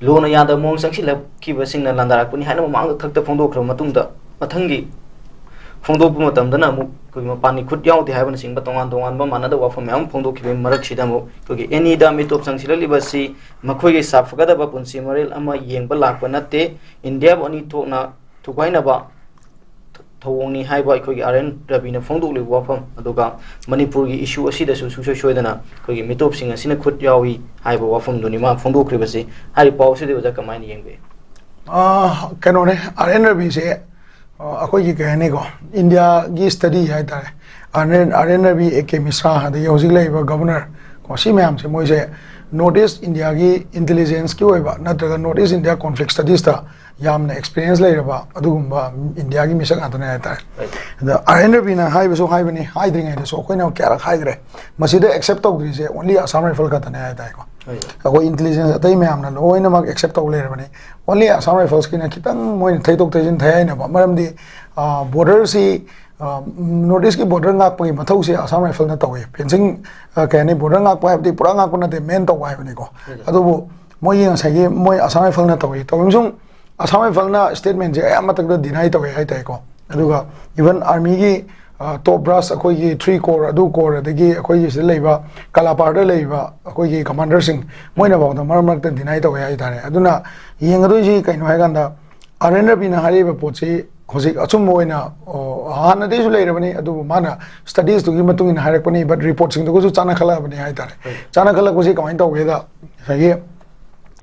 ꯂꯨꯅ ꯌꯥꯗꯕ ꯃꯑꯣꯡ ꯆꯪꯁꯤꯜꯂꯛꯈꯤꯕꯁꯤꯡꯅ ꯂꯥꯟꯗꯥꯔꯛꯄꯅꯤ ꯍꯥꯏꯅ ꯃꯃꯥꯡꯗ ꯊꯛꯇ ꯐꯣꯡꯗꯣꯛꯈ꯭ꯔꯕ ꯃꯇꯨꯡꯗ ꯃꯊꯪꯒꯤ ꯐꯣꯡꯗꯣꯛꯄ ꯃꯇꯝꯗꯅ ꯑꯃꯨꯛ ꯑꯩꯈꯣꯏꯒꯤ ꯃꯄꯥꯟꯒꯤ ꯈꯨꯠ ꯌꯥꯎꯗꯦ ꯍꯥꯏꯕꯅꯆꯤꯡꯕ ꯇꯣꯉꯥꯟ ꯇꯣꯉꯥꯟꯕ ꯃꯥꯟꯅꯗꯕ ꯋꯥꯐꯝ ꯃꯌꯥꯝ ꯑꯃ ꯐꯣꯡꯗꯣꯛꯈꯤꯕꯒꯤ ꯃꯔꯛꯁꯤꯗ ꯑꯃꯨꯛ ꯑꯩꯈꯣꯏꯒꯤ ꯑꯦꯅꯤꯗ ꯃꯤꯇꯣꯞ ꯆꯪꯁꯤꯜꯂꯛꯂꯤꯕ ꯑꯁꯤ ꯃꯈꯣꯏꯒꯤ ꯁꯥꯐꯒꯗꯕ ꯄꯨꯟꯁꯤ ꯃꯔꯦꯜ ꯑꯃ ꯌꯦꯡꯕ ꯂꯥꯛꯄ ꯅꯠꯇꯦ, ꯏꯟꯗꯤꯌꯥꯕꯨ ꯑꯅꯤ ꯊꯣꯛꯅ ꯊꯨꯒꯥꯏꯅꯕ ꯊꯧꯑꯣꯡꯅꯤ ꯍꯥꯏꯕ ꯑꯩꯈꯣꯏꯒꯤ ꯑꯥꯔ ꯑꯦꯟ ꯔꯕꯤꯅ ꯐꯣꯡꯗꯣꯛꯂꯤꯕ ꯋꯥꯐꯝ, ꯑꯗꯨꯒ ꯃꯅꯤꯄꯨꯔꯒꯤ ꯏꯁꯨ ꯑꯁꯤꯗꯁꯨ ꯁꯨꯡꯁꯣꯏ ꯁꯣꯏꯗꯅ ꯑꯩꯈꯣꯏꯒꯤ ꯃꯤꯇꯣꯞꯁꯤꯡ ꯑꯁꯤꯅ ꯈꯨꯠ ꯌꯥꯎꯏ ꯍꯥꯏꯕ ꯋꯥꯐꯝꯗꯨꯅꯤ ꯃꯥ ꯐꯣꯡꯗꯣꯛꯈ꯭ꯔꯤꯕꯁꯤ꯫ ꯍꯥꯏꯔꯤꯕ ꯄꯥꯎ ꯑꯁꯤꯗꯤ ꯑꯣꯖꯥ ꯀꯃꯥꯏꯅ ꯌꯦꯡꯕꯤ? ꯑꯥ, ꯀꯩꯅꯣꯅꯦ, ꯑꯥꯔ ꯑꯦꯟ ꯔꯕꯤꯁꯦ, ꯑ, ꯑꯩꯈꯣꯏꯒꯤ ꯀꯩ ꯍꯥꯏꯅꯤꯀꯣ, ꯏꯟꯗꯤꯌꯥꯒꯤ ꯁ꯭ꯇꯗꯤ ꯍꯥꯏꯇꯥꯔꯦ, R N, R N Ravi, A K Mishra, ꯑꯗꯒꯤ ꯍꯧꯖꯤꯛ ꯂꯩꯔꯤꯕ ꯒꯕꯔꯅꯔ ꯀꯣ, ꯁꯤ ꯃꯌꯥꯝꯁꯦ ꯃꯣꯏꯁꯦ ꯅꯣꯔꯠ ꯏꯁ ꯏꯟꯗꯤꯌꯥꯒꯤ ꯏꯟꯇꯦꯂꯤꯖꯦꯟꯁꯀꯤ ꯑꯣꯏꯕ ꯅꯠꯇ꯭ꯔꯒ north east India conflict studies ꯌꯥꯝꯅ ꯑꯦꯛꯁꯄꯤꯔꯤꯌꯦꯟꯁ ꯂꯩꯔꯕ ꯑꯗꯨꯒꯨꯝꯕ ꯏꯟꯗꯤꯌꯥꯒꯤ ꯃꯤꯁꯛ ꯉꯥꯛꯇꯅꯦ ꯍꯥꯏꯇꯥꯔꯦ꯫ ꯑꯗ ꯑꯥꯔ ꯑꯦꯟ ꯔꯕꯤꯅ ꯍꯥꯏꯕꯁꯨ ꯍꯥꯏꯕꯅꯤ, ꯍꯥꯏꯗ꯭ꯔꯤꯉꯩꯗꯁꯨ ꯑꯩꯈꯣꯏꯅ ꯀꯌꯥꯔꯛ ꯍꯥꯏꯈ꯭ꯔꯦ, ꯃꯁꯤꯗ ꯑꯦꯛꯁꯦꯞ ꯇꯧꯗ꯭ꯔꯤꯁꯦ ꯑꯣꯟꯂꯤ ꯑꯁꯥꯝ ꯔꯥꯏꯐꯜ ꯈꯛꯇꯅꯦ ꯍꯥꯏꯇꯥꯔꯦꯀꯣ꯫ ꯑꯩꯈꯣꯏ ꯏꯟꯇꯦꯂꯤꯖꯦꯟꯁ ꯑꯇꯩ ꯃꯌꯥꯝꯅ ꯂꯣꯏꯅꯃꯛ ꯑꯦꯛꯁꯦꯞ ꯇꯧ ꯂꯩꯔꯕꯅꯤ꯫ ꯑꯣꯟꯂꯤ ꯑꯁꯥꯝ ꯔꯥꯏꯐꯜꯁꯀꯤꯅ ꯈꯤꯇꯪ ꯃꯣꯏꯅ ꯊꯩꯗꯣꯛ ꯊꯩꯖꯤꯟ ꯊꯩꯍꯥꯏꯅꯕ, ꯃꯔꯝꯗꯤ ꯕꯣꯔꯗꯔꯁꯤ ꯅꯣꯔꯠ ꯏꯁꯀꯤ ꯕꯣꯔꯗꯔ ꯉꯥꯛꯄꯒꯤ ꯃꯊꯧꯁꯦ ꯑꯁꯥꯝ ꯔꯥꯏꯐꯜꯅ ꯇꯧꯋꯤ꯫ ꯐꯦꯟꯁꯤꯡ, ꯀꯩ ꯍꯥꯏꯅꯤ, ꯕꯣꯔꯗꯔ ꯉꯥꯛꯄ ꯍꯥꯏꯕꯗꯤ ꯄꯨꯔꯥ ꯉꯥꯛꯄ ꯅꯠꯇꯦ, ꯃꯦꯟ ꯇꯧꯕ ꯍꯥꯏꯕꯅꯤꯀꯣ꯫ ꯑꯗꯨꯕꯨ ꯃꯣꯏꯒꯤ ꯉꯁꯥꯏꯒꯤ ꯃꯣꯏ ꯑꯁꯥꯝ ꯔꯥꯏꯐꯜꯅ ꯇꯧꯋꯤ꯫ ꯇꯧꯔꯤꯕꯁꯨꯡ ꯑꯁꯥꯝ ꯔꯥꯏꯐꯜꯅ ꯁ꯭ꯇꯦꯠꯃꯦꯟꯁꯦ ꯑꯌꯥꯝꯕ ꯃꯇꯝꯗ ꯗꯤꯅꯥꯏ ꯇꯧꯋꯦ ꯍꯥꯏꯇꯥꯔꯦꯀꯣ꯫ ꯑꯗꯨꯒ ꯏꯚꯟ ꯑꯥꯔꯃꯤꯒꯤ ꯇꯣꯞ ꯕ꯭ꯔꯥꯁ ꯑꯩꯈꯣꯏꯒꯤ ꯊ꯭ꯔꯤ ꯀꯣꯔ, ꯑꯗꯨ ꯀꯣꯔ, ꯑꯗꯒꯤ ꯑꯩꯈꯣꯏꯒꯤ ꯁꯤꯗ ꯂꯩꯕ ꯀꯂꯥꯄꯥꯔꯗ ꯂꯩꯔꯤꯕ ꯑꯩꯈꯣꯏꯒꯤ ꯀꯃꯥꯟꯗꯔꯁꯤꯡ, ꯃꯣꯏꯅ ꯐꯥꯎꯗ ꯃꯔꯛ ꯃꯔꯛꯇ ꯗꯤꯅꯥꯏ ꯇꯧꯋꯦ ꯍꯥꯏꯇꯥꯔꯦ꯫ ꯑꯗꯨꯅ ꯌꯦꯡꯒꯗꯣꯏꯁꯤ ꯀꯩꯅꯣ ꯍꯥꯏꯀꯥꯟꯗ, ꯑꯥꯔ ꯑꯦꯟ ꯔꯕꯤꯅ ꯍꯥꯏꯔꯤꯕ ꯄꯣꯠꯁꯤ ꯍꯧꯖꯤꯛ ꯑꯆꯨꯝꯕ ꯑꯣꯏꯅ, ꯑꯣ, ꯍꯥꯟꯅꯗꯒꯤꯁꯨ ꯂꯩꯔꯕꯅꯤ, ꯑꯗꯨꯕꯨ ꯃꯥꯅ ꯁ꯭ꯇꯗꯤꯁꯇꯨꯒꯤ ꯃꯇꯨꯡ ꯏꯟꯅ ꯍꯥꯏꯔꯛꯄꯅꯤ, ꯕꯠ ꯔꯤꯄꯣꯔꯠꯁꯤꯡꯗꯨꯒꯁꯨ ꯆꯥꯟꯅꯈꯠꯂꯛꯑꯕꯅꯤ ꯍꯥꯏꯇꯥꯔꯦ꯫ ꯆꯥꯟꯅꯈꯠꯂꯛꯄꯁꯤ ꯀꯃꯥꯏꯅ ꯇꯧꯒꯦꯗ, ꯉꯁꯥꯏꯒꯤ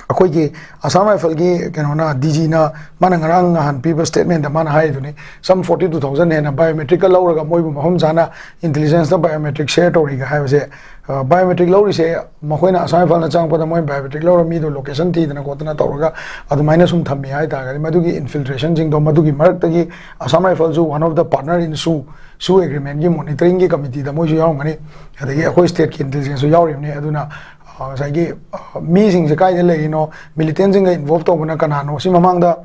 ꯑꯩꯈꯣꯏꯒꯤ ꯑꯁꯥꯝ ꯔꯥꯏꯐꯜꯒꯤ ꯀꯩꯅꯣꯅ, ꯗꯤ ꯖꯤꯅ, ꯃꯥꯅ ꯉꯔꯥꯡ ꯅꯍꯥꯟ ꯄꯤꯕ ꯁ꯭ꯇꯦꯠꯃꯦꯟꯗ ꯃꯥꯅ ꯍꯥꯏꯔꯤꯗꯨꯅꯤ, ꯁꯝ ꯐꯣꯔꯇꯤ ꯇꯨ ꯊꯥꯎꯖꯟ ꯍꯦꯟꯅ ꯕꯥꯏꯑꯣꯃꯦꯇ꯭ꯔꯤꯛꯀ ꯂꯧꯔꯒ ꯃꯣꯏꯕꯨ ꯃꯐꯝ ꯆꯥꯅ ꯏꯟꯇꯦꯂꯤꯖꯦꯟꯁꯇ ꯕꯥꯏꯑꯣꯃꯦꯇ꯭ꯔꯤꯛ ꯁꯦꯌꯔ ꯇꯧꯔꯤꯒ ꯍꯥꯏꯕꯁꯦ, ꯑ, ꯕꯥꯏꯑꯣꯃꯦꯇ꯭ꯔꯤꯛ ꯂꯧꯔꯤꯁꯦ ꯃꯈꯣꯏꯅ ꯑꯁꯥꯝ ꯔꯥꯏꯐꯜꯅ ꯆꯪꯉꯛꯄꯗ ꯃꯣꯏ ꯕꯥꯏꯑꯣꯃꯦꯇ꯭ꯔꯤꯛ ꯂꯧꯔ ꯃꯤꯗꯣ ꯂꯣꯀꯦꯁꯟ ꯊꯤꯗꯅ ꯈꯣꯠꯇꯅ ꯇꯧꯔꯒ ꯑꯗꯨꯃꯥꯏꯅ ꯁꯨꯝ ꯊꯝꯃꯤ ꯍꯥꯏꯇꯥꯔꯒꯗꯤ, ꯃꯗꯨꯒꯤ ꯏꯟꯐꯤꯜꯇ꯭ꯔꯦꯁꯟꯁꯤꯡꯗꯣ, ꯃꯗꯨꯒꯤ ꯃꯔꯛꯇꯒꯤ Assam ꯔꯥꯏꯐꯜꯁꯨ one of the partner in ꯁꯨ, ꯁꯨ ꯑꯦꯒ꯭ꯔꯤꯃꯦꯟꯒꯤ ꯃꯣꯅꯤꯇꯔꯤꯡꯒꯤ ꯀꯃꯤꯇꯤꯗ ꯃꯣꯏꯁꯨ ꯌꯥꯎꯔꯝꯒꯅꯤ, ꯑꯗꯒꯤ ꯑꯩꯈꯣꯏ ꯁ꯭ꯇꯦꯠꯀꯤ ꯏꯟꯇꯦꯂꯤꯖꯦꯟꯁꯁꯨ ꯌꯥꯎꯔꯤꯕꯅꯤ꯫ ꯑꯗꯨꯅ, ꯑ, ꯉꯁꯥꯏꯒꯤ, ꯑ, ꯃꯤꯁꯤꯡꯁꯦ ꯀꯥꯏꯗ ꯂꯩꯔꯤꯅꯣ, ꯃꯤꯂꯤꯇꯦꯟꯁꯤꯡꯒ ꯏꯟꯚꯣꯜꯕ ꯇꯧꯕꯅ ꯀꯅꯥꯅꯣ, ꯁꯤ ꯃꯃꯥꯡꯗ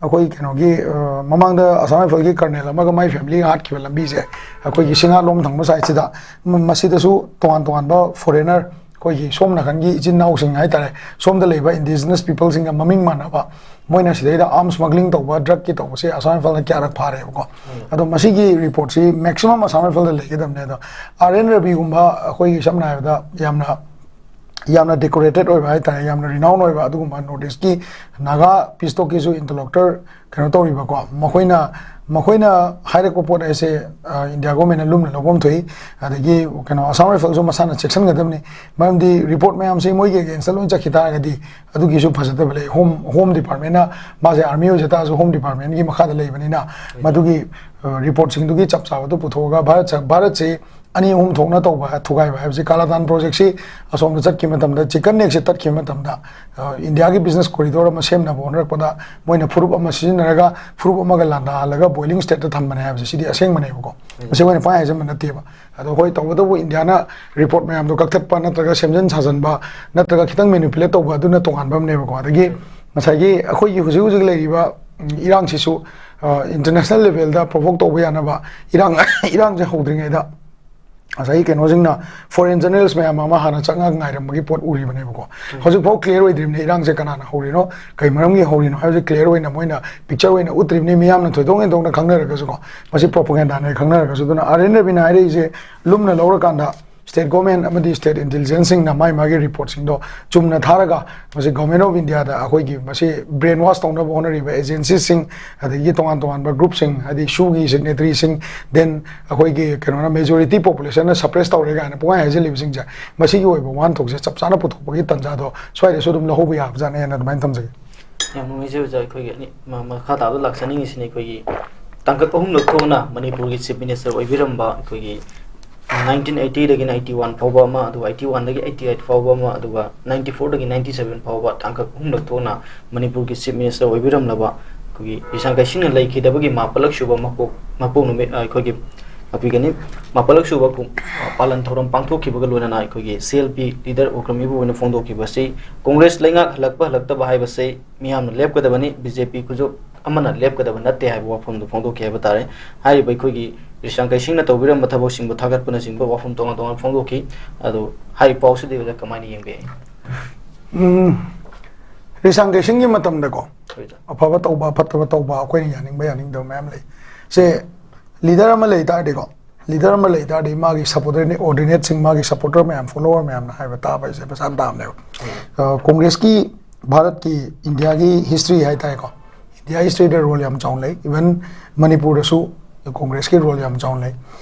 ꯑꯩꯈꯣꯏ ꯀꯩꯅꯣꯒꯤ, ꯑ, ꯃꯃꯥꯡꯗ ꯑꯁꯥꯝ ꯔꯥꯏꯐꯜꯒꯤ ꯀꯔꯅꯦꯜ ꯑꯃꯒ ꯃꯥꯏ ꯐꯦꯃꯤꯂꯤꯒ ꯍꯥꯠꯈꯤꯕ ꯂꯝꯕꯤꯁꯦ, ꯑꯩꯈꯣꯏꯒꯤ ꯁꯤꯡꯍꯥꯠꯂꯣꯝ ꯊꯪꯕ ꯁꯥꯏꯠꯁꯤꯗ, ꯃ-, ꯃꯁꯤꯗꯁꯨ ꯇꯣꯉꯥꯟ ꯇꯣꯉꯥꯟꯕ ꯐꯣꯔꯦꯅꯔ, ꯑꯩꯈꯣꯏꯒꯤ ꯁꯣꯝ ꯅꯥꯀꯟꯒꯤ ꯏꯆꯤꯟ ꯏꯅꯥꯎꯁꯤꯡ ꯍꯥꯏꯇꯥꯔꯦ, ꯁꯣꯝꯗ ꯂꯩꯕ ꯏꯟꯗꯤꯖꯤꯅꯁ ꯄꯤꯄꯜꯁꯤꯡꯒ ꯃꯃꯤꯡ ꯃꯥꯟꯅꯕ, ꯃꯣꯏꯅ ꯁꯤꯗꯩꯗ ꯑꯥꯔꯝ ꯁ꯭ꯃꯒ꯭ꯂꯤꯡ ꯇꯧꯕ, ꯗ꯭ꯔꯒꯀꯤ ꯇꯧꯕꯁꯦ ꯑꯁꯥꯝ ꯔꯥꯏꯐꯜꯅ ꯀꯌꯥꯔꯛ ꯐꯥꯔꯦꯕꯀꯣ꯫ ꯑꯗꯣ ꯃꯁꯤꯒꯤ ꯔꯤꯄꯣꯔꯠꯁꯤ ꯃꯦꯛꯁꯤꯃꯝ ꯑꯁꯥꯝ ꯔꯥꯏꯐꯜꯗ ꯂꯩꯒꯗꯕꯅꯦ꯫ ꯑꯗꯣ ꯑꯥꯔ ꯑꯦꯟ ꯔꯕꯤꯒꯨꯝꯕ, ꯑꯩꯈꯣꯏꯒꯤ ꯁꯝꯅ ꯍꯥꯏꯔꯕꯗ ꯌꯥꯝꯅ, ꯌꯥꯝꯅ ꯗꯦꯀꯣꯔꯦꯇꯦꯠ ꯑꯣꯏꯕ ꯍꯥꯏꯇꯥꯔꯦ, ꯌꯥꯝꯅ ꯔꯤꯅꯥꯎꯟ ꯑꯣꯏꯕ ꯑꯗꯨꯒꯨꯝꯕ ꯅꯣꯔꯠ ꯏꯁꯀꯤ ꯅꯥꯒꯥ ꯄꯤꯁ ꯇꯣꯛꯀꯤꯁꯨ ꯏꯟꯇꯔꯂꯣꯀꯨꯇꯔ ꯀꯩꯅꯣ ꯇꯧꯔꯤꯕꯀꯣ, ꯃꯈꯣꯏꯅ, ꯃꯈꯣꯏꯅ ꯍꯥꯏꯔꯛꯄ ꯄꯣꯠ ꯍꯥꯏꯁꯦ, ꯑ, ꯏꯟꯗꯤꯌꯥ ꯒꯣꯔꯃꯦꯟꯅ ꯂꯨꯝꯅ ꯂꯧꯐꯝ ꯊꯣꯛꯏ꯫ ꯑꯗꯒꯤ ꯀꯩꯅꯣ, ꯑꯁꯥꯝ ꯔꯥꯏꯐꯜꯁꯨ ꯃꯁꯥꯅ ꯆꯦꯛꯁꯤꯟꯒꯗꯕꯅꯤ, ꯃꯔꯝꯗꯤ ꯔꯤꯄꯣꯔꯠ ꯃꯌꯥꯝꯁꯦ ꯃꯣꯏꯒꯤ ꯑꯒꯦꯟꯁꯇ ꯂꯣꯏ ꯆꯠꯈꯤ ꯇꯥꯔꯒꯗꯤ ꯑꯗꯨꯒꯤꯁꯨ ꯐꯖꯗꯕ ꯂꯩ꯫ ꯍꯣꯝ, ꯍꯣꯝ ꯗꯤꯄꯥꯔꯠꯃꯦꯟꯅ ꯃꯥꯁꯦ ꯑꯥꯔꯃꯤ ꯑꯣꯏꯖ ꯇꯥꯔꯁꯨ ꯍꯣꯝ ꯗꯤꯄꯥꯔꯠꯃꯦꯟꯒꯤ ꯃꯈꯥꯗ ꯂꯩꯕꯅꯤꯅ, ꯃꯗꯨꯒꯤ, ꯑ, ꯔꯤꯄꯣꯔꯠꯁꯤꯡꯗꯨꯒꯤ ꯆꯞ ꯆꯥꯕꯗꯨ ꯄꯨꯊꯣꯛꯑꯒ ꯚꯥꯔꯠ ꯁ-, ꯚꯥꯔꯠꯁꯤ ꯑꯅꯤ ꯑꯍꯨꯝ ꯊꯣꯛꯅ ꯇꯧꯕ ꯊꯨꯒꯥꯏꯕ ꯍꯥꯏꯕꯁꯤ, ꯀꯥꯂꯥꯇꯥꯟ ꯄ꯭ꯔꯣꯖꯦꯛꯁꯤ ꯑꯁꯣꯝꯗ ꯆꯠꯈꯤꯕ ꯃꯇꯝꯗ, ꯆꯤꯀꯟ ꯅꯦꯛꯁꯦ ꯇꯠꯈꯤꯕ ꯃꯇꯝꯗ, ꯑ, ꯏꯟꯗꯤꯌꯥꯒꯤ ꯕꯤꯖꯤꯅꯦꯁ ꯀꯣꯔꯤꯗꯣꯔ ꯑꯃ ꯁꯦꯝꯅꯕ ꯍꯣꯠꯅꯔꯛꯄꯗ ꯃꯣꯏꯅ ꯐꯨꯔꯨꯞ ꯑꯃ ꯁꯤꯖꯤꯟꯅꯔꯒ ꯐꯨꯔꯨꯞ ꯑꯃꯒ ꯂꯥꯟꯗꯥꯍꯜꯂꯒ ꯕꯣꯏꯂꯤꯡ ꯁ꯭ꯇꯦꯠꯇ ꯊꯝꯕꯅꯦ ꯍꯥꯏꯕꯁꯦ, ꯁꯤꯗꯤ ꯑꯁꯦꯡꯕꯅꯦꯕꯀꯣ꯫ ꯃꯁꯤ ꯑꯩꯈꯣꯏꯅ ꯄꯥꯏ ꯍꯥꯏꯖꯟꯕ ꯅꯠꯇꯦꯕ꯫ ꯑꯗꯣ ꯍꯣꯏ, ꯇꯧꯕꯇꯕꯨ ꯏꯟꯗꯤꯌꯥꯅ ꯔꯤꯄꯣꯔꯠ ꯃꯌꯥꯝꯗꯣ ꯀꯛꯊꯠꯄ ꯅꯠꯇ꯭ꯔꯒ ꯁꯦꯝꯖꯤꯟ ꯁꯥꯖꯟꯕ ꯅꯠꯇ꯭ꯔꯒ ꯈꯤꯇꯪ ꯃꯦꯅꯤꯄꯨꯂꯦꯠ ꯇꯧꯕ, ꯑꯗꯨꯅ ꯇꯣꯉꯥꯟꯕ ꯑꯃꯅꯦꯕꯀꯣ꯫ ꯑꯗꯒꯤ ꯉꯁꯥꯏꯒꯤ ꯑꯩꯈꯣꯏꯒꯤ ꯍꯧꯖꯤꯛ ꯍꯧꯖꯤꯛ ꯂꯩꯔꯤꯕ, ꯎꯝ, ꯏꯔꯥꯡꯁꯤꯁꯨ, ꯑ, ꯏꯟꯇꯔꯅꯦꯁꯅꯦꯜ ꯂꯦꯚꯦꯜꯗ ꯄ꯭ꯔꯣꯚꯣꯛ ꯇꯧꯕ ꯌꯥꯅꯕ ꯏꯔꯥꯡ, ꯏꯔꯥꯡꯁꯦ ꯍꯧꯗ꯭ꯔꯤꯉꯩꯗ ꯉꯁꯥꯏꯒꯤ ꯀꯩꯅꯣꯁꯤꯡꯅ, ꯐꯣꯔꯦꯟ ꯖꯔꯅꯦꯂꯤꯁ ꯃꯌꯥꯝ ꯑꯃ ꯍꯥꯟꯅ ꯆꯪꯉꯒ ꯉꯥꯏꯔꯝꯕꯒꯤ ꯄꯣꯠ ꯎꯔꯤꯕꯅꯦꯕꯀꯣ꯫ ꯍꯧꯖꯤꯛꯐꯥꯎ ꯀ꯭ꯂꯤꯌꯥꯔ ꯑꯣꯏꯗ꯭ꯔꯤꯕꯅꯤ ꯏꯔꯥꯡꯁꯦ ꯀꯅꯥꯅ ꯍꯧꯔꯤꯅꯣ, ꯀꯩ ꯃꯔꯝꯒꯤ ꯍꯧꯔꯤꯅꯣ ꯍꯥꯏꯕꯁꯦ ꯀ꯭ꯂꯤꯌꯥꯔ ꯑꯣꯏꯅ ꯃꯣꯏꯅ ꯄꯤꯛꯆꯔ ꯑꯣꯏꯅ ꯎꯠꯇ꯭ꯔꯤꯕꯅꯤ, ꯃꯤꯌꯥꯝꯅ ꯊꯣꯏꯗꯣꯛ ꯍꯦꯟꯗꯣꯛꯅ ꯈꯪꯅꯔꯒꯁꯨꯀꯣ꯫ ꯃꯁꯤ ꯄ꯭ꯔꯣꯄꯒꯦꯟꯗꯥꯅꯦ ꯈꯪꯅꯔꯒꯁꯨ꯫ ꯑꯗꯨꯅ ꯑꯥꯔ ꯑꯦꯟ ꯔꯕꯤꯅ ꯍꯥꯏꯔꯛꯏꯁꯦ ꯂꯨꯝꯅ ꯂꯧꯔꯀꯥꯟꯗ ꯁ꯭ꯇꯦꯠ ꯒꯣꯔꯃꯦꯟ ꯑꯃꯗꯤ ꯁ꯭ꯇꯦꯠ ꯏꯟꯇꯦꯂꯤꯖꯦꯟꯁꯁꯤꯡꯅ ꯃꯥꯏ ꯃꯥꯒꯤ ꯔꯤꯄꯣꯔꯠꯁꯤꯡꯗꯣ ꯆꯨꯝꯅ ꯊꯥꯔꯒ, ꯃꯁꯤ ꯒꯣꯔꯃꯦꯟ ꯑꯣꯐ ꯏꯟꯗꯤꯌꯥꯗ ꯑꯩꯈꯣꯏꯒꯤ ꯃꯁꯤ ꯕ꯭ꯔꯦꯟ ꯋꯥꯁ ꯇꯧꯅꯕ ꯍꯣꯠꯅꯔꯤꯕ ꯑꯦꯖꯦꯟꯁꯤꯁꯤꯡ, ꯑꯗꯒꯤ ꯇꯣꯉꯥꯟ ꯇꯣꯉꯥꯟꯕ ꯒ꯭ꯔꯨꯞꯁꯤꯡ, ꯍꯥꯏꯗꯤ ꯁꯨꯒꯤ ꯁꯤꯒꯅꯦꯇꯔꯤꯁꯤꯡ, ꯗꯦꯟ ꯑꯩꯈꯣꯏꯒꯤ ꯀꯩꯅꯣꯅ, ꯃꯦꯖꯣꯔꯤꯇꯤ ꯄꯣꯄꯨꯂꯦꯁꯟꯅ ꯁꯄ꯭ꯔꯦꯁ ꯇꯧꯔꯦ ꯀꯥꯏꯅ ꯄꯨꯡꯍꯥꯏ ꯍꯥꯏꯖꯤꯜꯂꯤꯕꯁꯤꯡꯁꯦ, ꯃꯁꯤꯒꯤ ꯑꯣꯏꯕ ꯋꯥꯍꯟꯊꯣꯛꯁꯦ ꯆꯞ ꯆꯥꯅ ꯄꯨꯊꯣꯛꯄꯒꯤ ꯇꯥꯟꯖꯥꯗꯣ ꯁ꯭ꯋꯥꯏꯗꯁꯨ ꯑꯗꯨꯝ ꯂꯧꯍꯧꯕ ꯌꯥꯕꯖꯥꯠꯅꯦꯅ ꯑꯗꯨꯃꯥꯏꯅ ꯊꯝꯖꯒꯦ꯫ ꯌꯥꯝ ꯅꯨꯡꯉꯥꯏꯖꯩ ꯑꯣꯖꯥ꯫ ꯑꯩꯈꯣꯏꯒꯤ ꯑꯅꯤ-, ꯃ-, ꯃꯈꯥ ꯇꯥꯕꯗ ꯂꯥꯛꯆꯅꯤꯡꯉꯤꯁꯤꯅ, ꯑꯩꯈꯣꯏꯒꯤ ꯇꯥꯡꯀꯛ ꯑꯍꯨꯝꯂꯛ ꯊꯣꯛꯅ ꯃꯅꯤꯄꯨꯔꯒꯤ ꯆꯤꯐ ꯃꯤꯅꯤꯁꯇꯔ ꯑꯣꯏꯕꯤꯔꯝꯕ, ꯑꯩꯈꯣꯏꯒꯤ ꯅꯥꯏꯟꯇꯤꯟ ꯑꯩꯠꯇꯤꯗꯒꯤꯅ ꯑꯩꯠꯇꯤ ꯋꯥꯟ ꯐꯥꯎꯕ ꯑꯃ, ꯑꯗꯨꯒ ꯑꯩꯠꯇꯤ ꯋꯥꯟꯗꯒꯤ ꯑꯩꯠꯇꯤ ꯑꯩꯠ ꯐꯥꯎꯕ ꯑꯃ, ꯑꯗꯨꯒ ꯅꯥꯏꯟꯇꯤ ꯐꯣꯔꯗꯒꯤ ꯅꯥꯏꯟꯇꯤ ꯁꯚꯦꯟ ꯐꯥꯎꯕ ꯇꯥꯡꯀꯛ ꯑꯍꯨꯝꯂꯛ ꯊꯣꯛꯅ ꯃꯅꯤꯄꯨꯔꯒꯤ ꯆꯤꯐ ꯃꯤꯅꯤꯁꯇꯔ ꯑꯣꯏꯕꯤꯔꯝꯂꯕ ꯑꯩꯈꯣꯏꯒꯤ ꯔꯤꯁꯥꯡ ꯀꯩꯁꯤꯡꯅ ꯂꯩꯈꯤꯗꯕꯒꯤ ꯃꯥꯄꯜꯂꯛ ꯁꯨꯕ ꯃꯄꯣꯛ, ꯃꯄꯣꯛ ꯅꯨꯃꯤꯠ, ꯑ, ꯑꯩꯈꯣꯏꯒꯤ ꯉꯥꯛꯄꯤꯒꯅꯤ, ꯃꯥꯄꯜꯂꯛ ꯁꯨꯕ ꯀꯨꯝ-, ꯑ, ꯄꯥꯂꯟ ꯊꯧꯔꯝ ꯄꯥꯡꯊꯣꯛꯈꯤꯕꯒ ꯂꯣꯏꯅꯅ ꯑꯩꯈꯣꯏꯒꯤ C L P leader Okram ꯏꯕꯣꯕꯤꯅ ꯐꯣꯡꯗꯣꯛꯈꯤꯕ ꯑꯁꯤ ꯀꯣꯡꯒ꯭ꯔꯦꯁ ꯂꯩꯉꯥꯛ ꯍꯜꯂꯛꯄ ꯍꯜꯂꯛꯇꯕ ꯍꯥꯏꯕꯁꯤ ꯃꯤꯌꯥꯝꯅ ꯂꯦꯞꯀꯗꯕꯅꯤ, ꯕꯤ ꯖꯦ ꯄꯤ ꯈꯨꯖꯨꯞ ꯑꯃꯅ ꯂꯦꯞꯀꯗꯕ ꯅꯠꯇꯦ ꯍꯥꯏꯕ ꯋꯥꯐꯝꯗꯨ ꯐꯣꯡꯗꯣꯛꯈꯤ ꯍꯥꯏꯕ ꯇꯥꯔꯦ꯫ ꯍꯥꯏꯔꯤꯕ ꯑꯩꯈꯣꯏꯒꯤ ꯔꯤꯁꯥꯡ ꯀꯩꯁꯤꯡꯅ ꯇꯧꯕꯤꯔꯝꯕ ꯊꯕꯛꯁꯤꯡꯕꯨ ꯊꯥꯒꯠꯄꯅꯆꯤꯡꯕ ꯋꯥꯐꯝ ꯇꯣꯉꯥꯟ ꯇꯣꯉꯥꯟꯕ ꯐꯣꯡꯗꯣꯛꯈꯤ꯫ ꯑꯗꯨ ꯍꯥꯏꯔꯤꯕ ꯄꯥꯎꯁꯤꯗꯤ ꯑꯣꯖꯥ ꯀꯃꯥꯏꯅ ꯌꯦꯡꯕꯤꯔꯤ? ꯎꯝ, ꯔꯤꯁꯥꯡ ꯀꯩꯁꯤꯡꯒꯤ ꯃꯇꯝꯗꯀꯣ, ꯍꯣꯏ, ꯑꯣꯖꯥ꯫ ꯑꯐꯕ ꯇꯧꯕ, ꯐꯠꯇꯕ ꯇꯧꯕ, ꯑꯩꯈꯣꯏꯅ ꯌꯥꯅꯤꯡꯕ ꯌꯥꯅꯤꯡꯗꯕ ꯃꯌꯥꯝ ꯂꯩ꯫ ꯁꯦ, ꯂꯤꯗꯔ ꯑꯃ ꯂꯩ ꯇꯥꯔꯗꯤꯀꯣ, ꯂꯤꯗꯔ ꯑꯃ ꯂꯩ ꯇꯥꯔꯗꯤ ꯃꯥꯒꯤ ꯁꯕꯑꯣꯔꯗꯤꯅꯦꯠꯁꯤꯡ, ꯃꯥꯒꯤ ꯁꯄꯣꯔꯇꯔ ꯃꯌꯥꯝ, ꯐꯣꯂꯣꯋꯔ ꯃꯌꯥꯝꯅ ꯍꯥꯏꯕ ꯇꯥꯕ ꯍꯥꯏꯁꯦ ꯃꯁꯥꯅ ꯇꯥꯕꯅꯦꯕ꯫ ꯑ, ꯀꯣꯡꯒ꯭ꯔꯦꯁꯀꯤ, ꯚꯥꯔꯠꯀꯤ, ꯏꯟꯗꯤꯌꯥꯒꯤ ꯍꯤꯁꯇ꯭ꯔꯤ ꯍꯥꯏ ꯇꯥꯔꯦꯀꯣ, ꯏꯟꯗꯤꯌꯥ ꯍꯤꯁꯇ꯭ꯔꯤꯗ ꯔꯣꯜ ꯌꯥꯝ ꯆꯥꯎꯅ ꯂꯩ꯫ ꯏꯚꯟ ꯃꯅꯤꯄꯨꯔꯗꯁꯨ ꯀꯣꯡꯒ꯭ꯔꯦꯁꯀꯤ ꯔꯣꯜ ꯌꯥꯝ ꯆꯥꯎꯅ ꯂꯩ꯫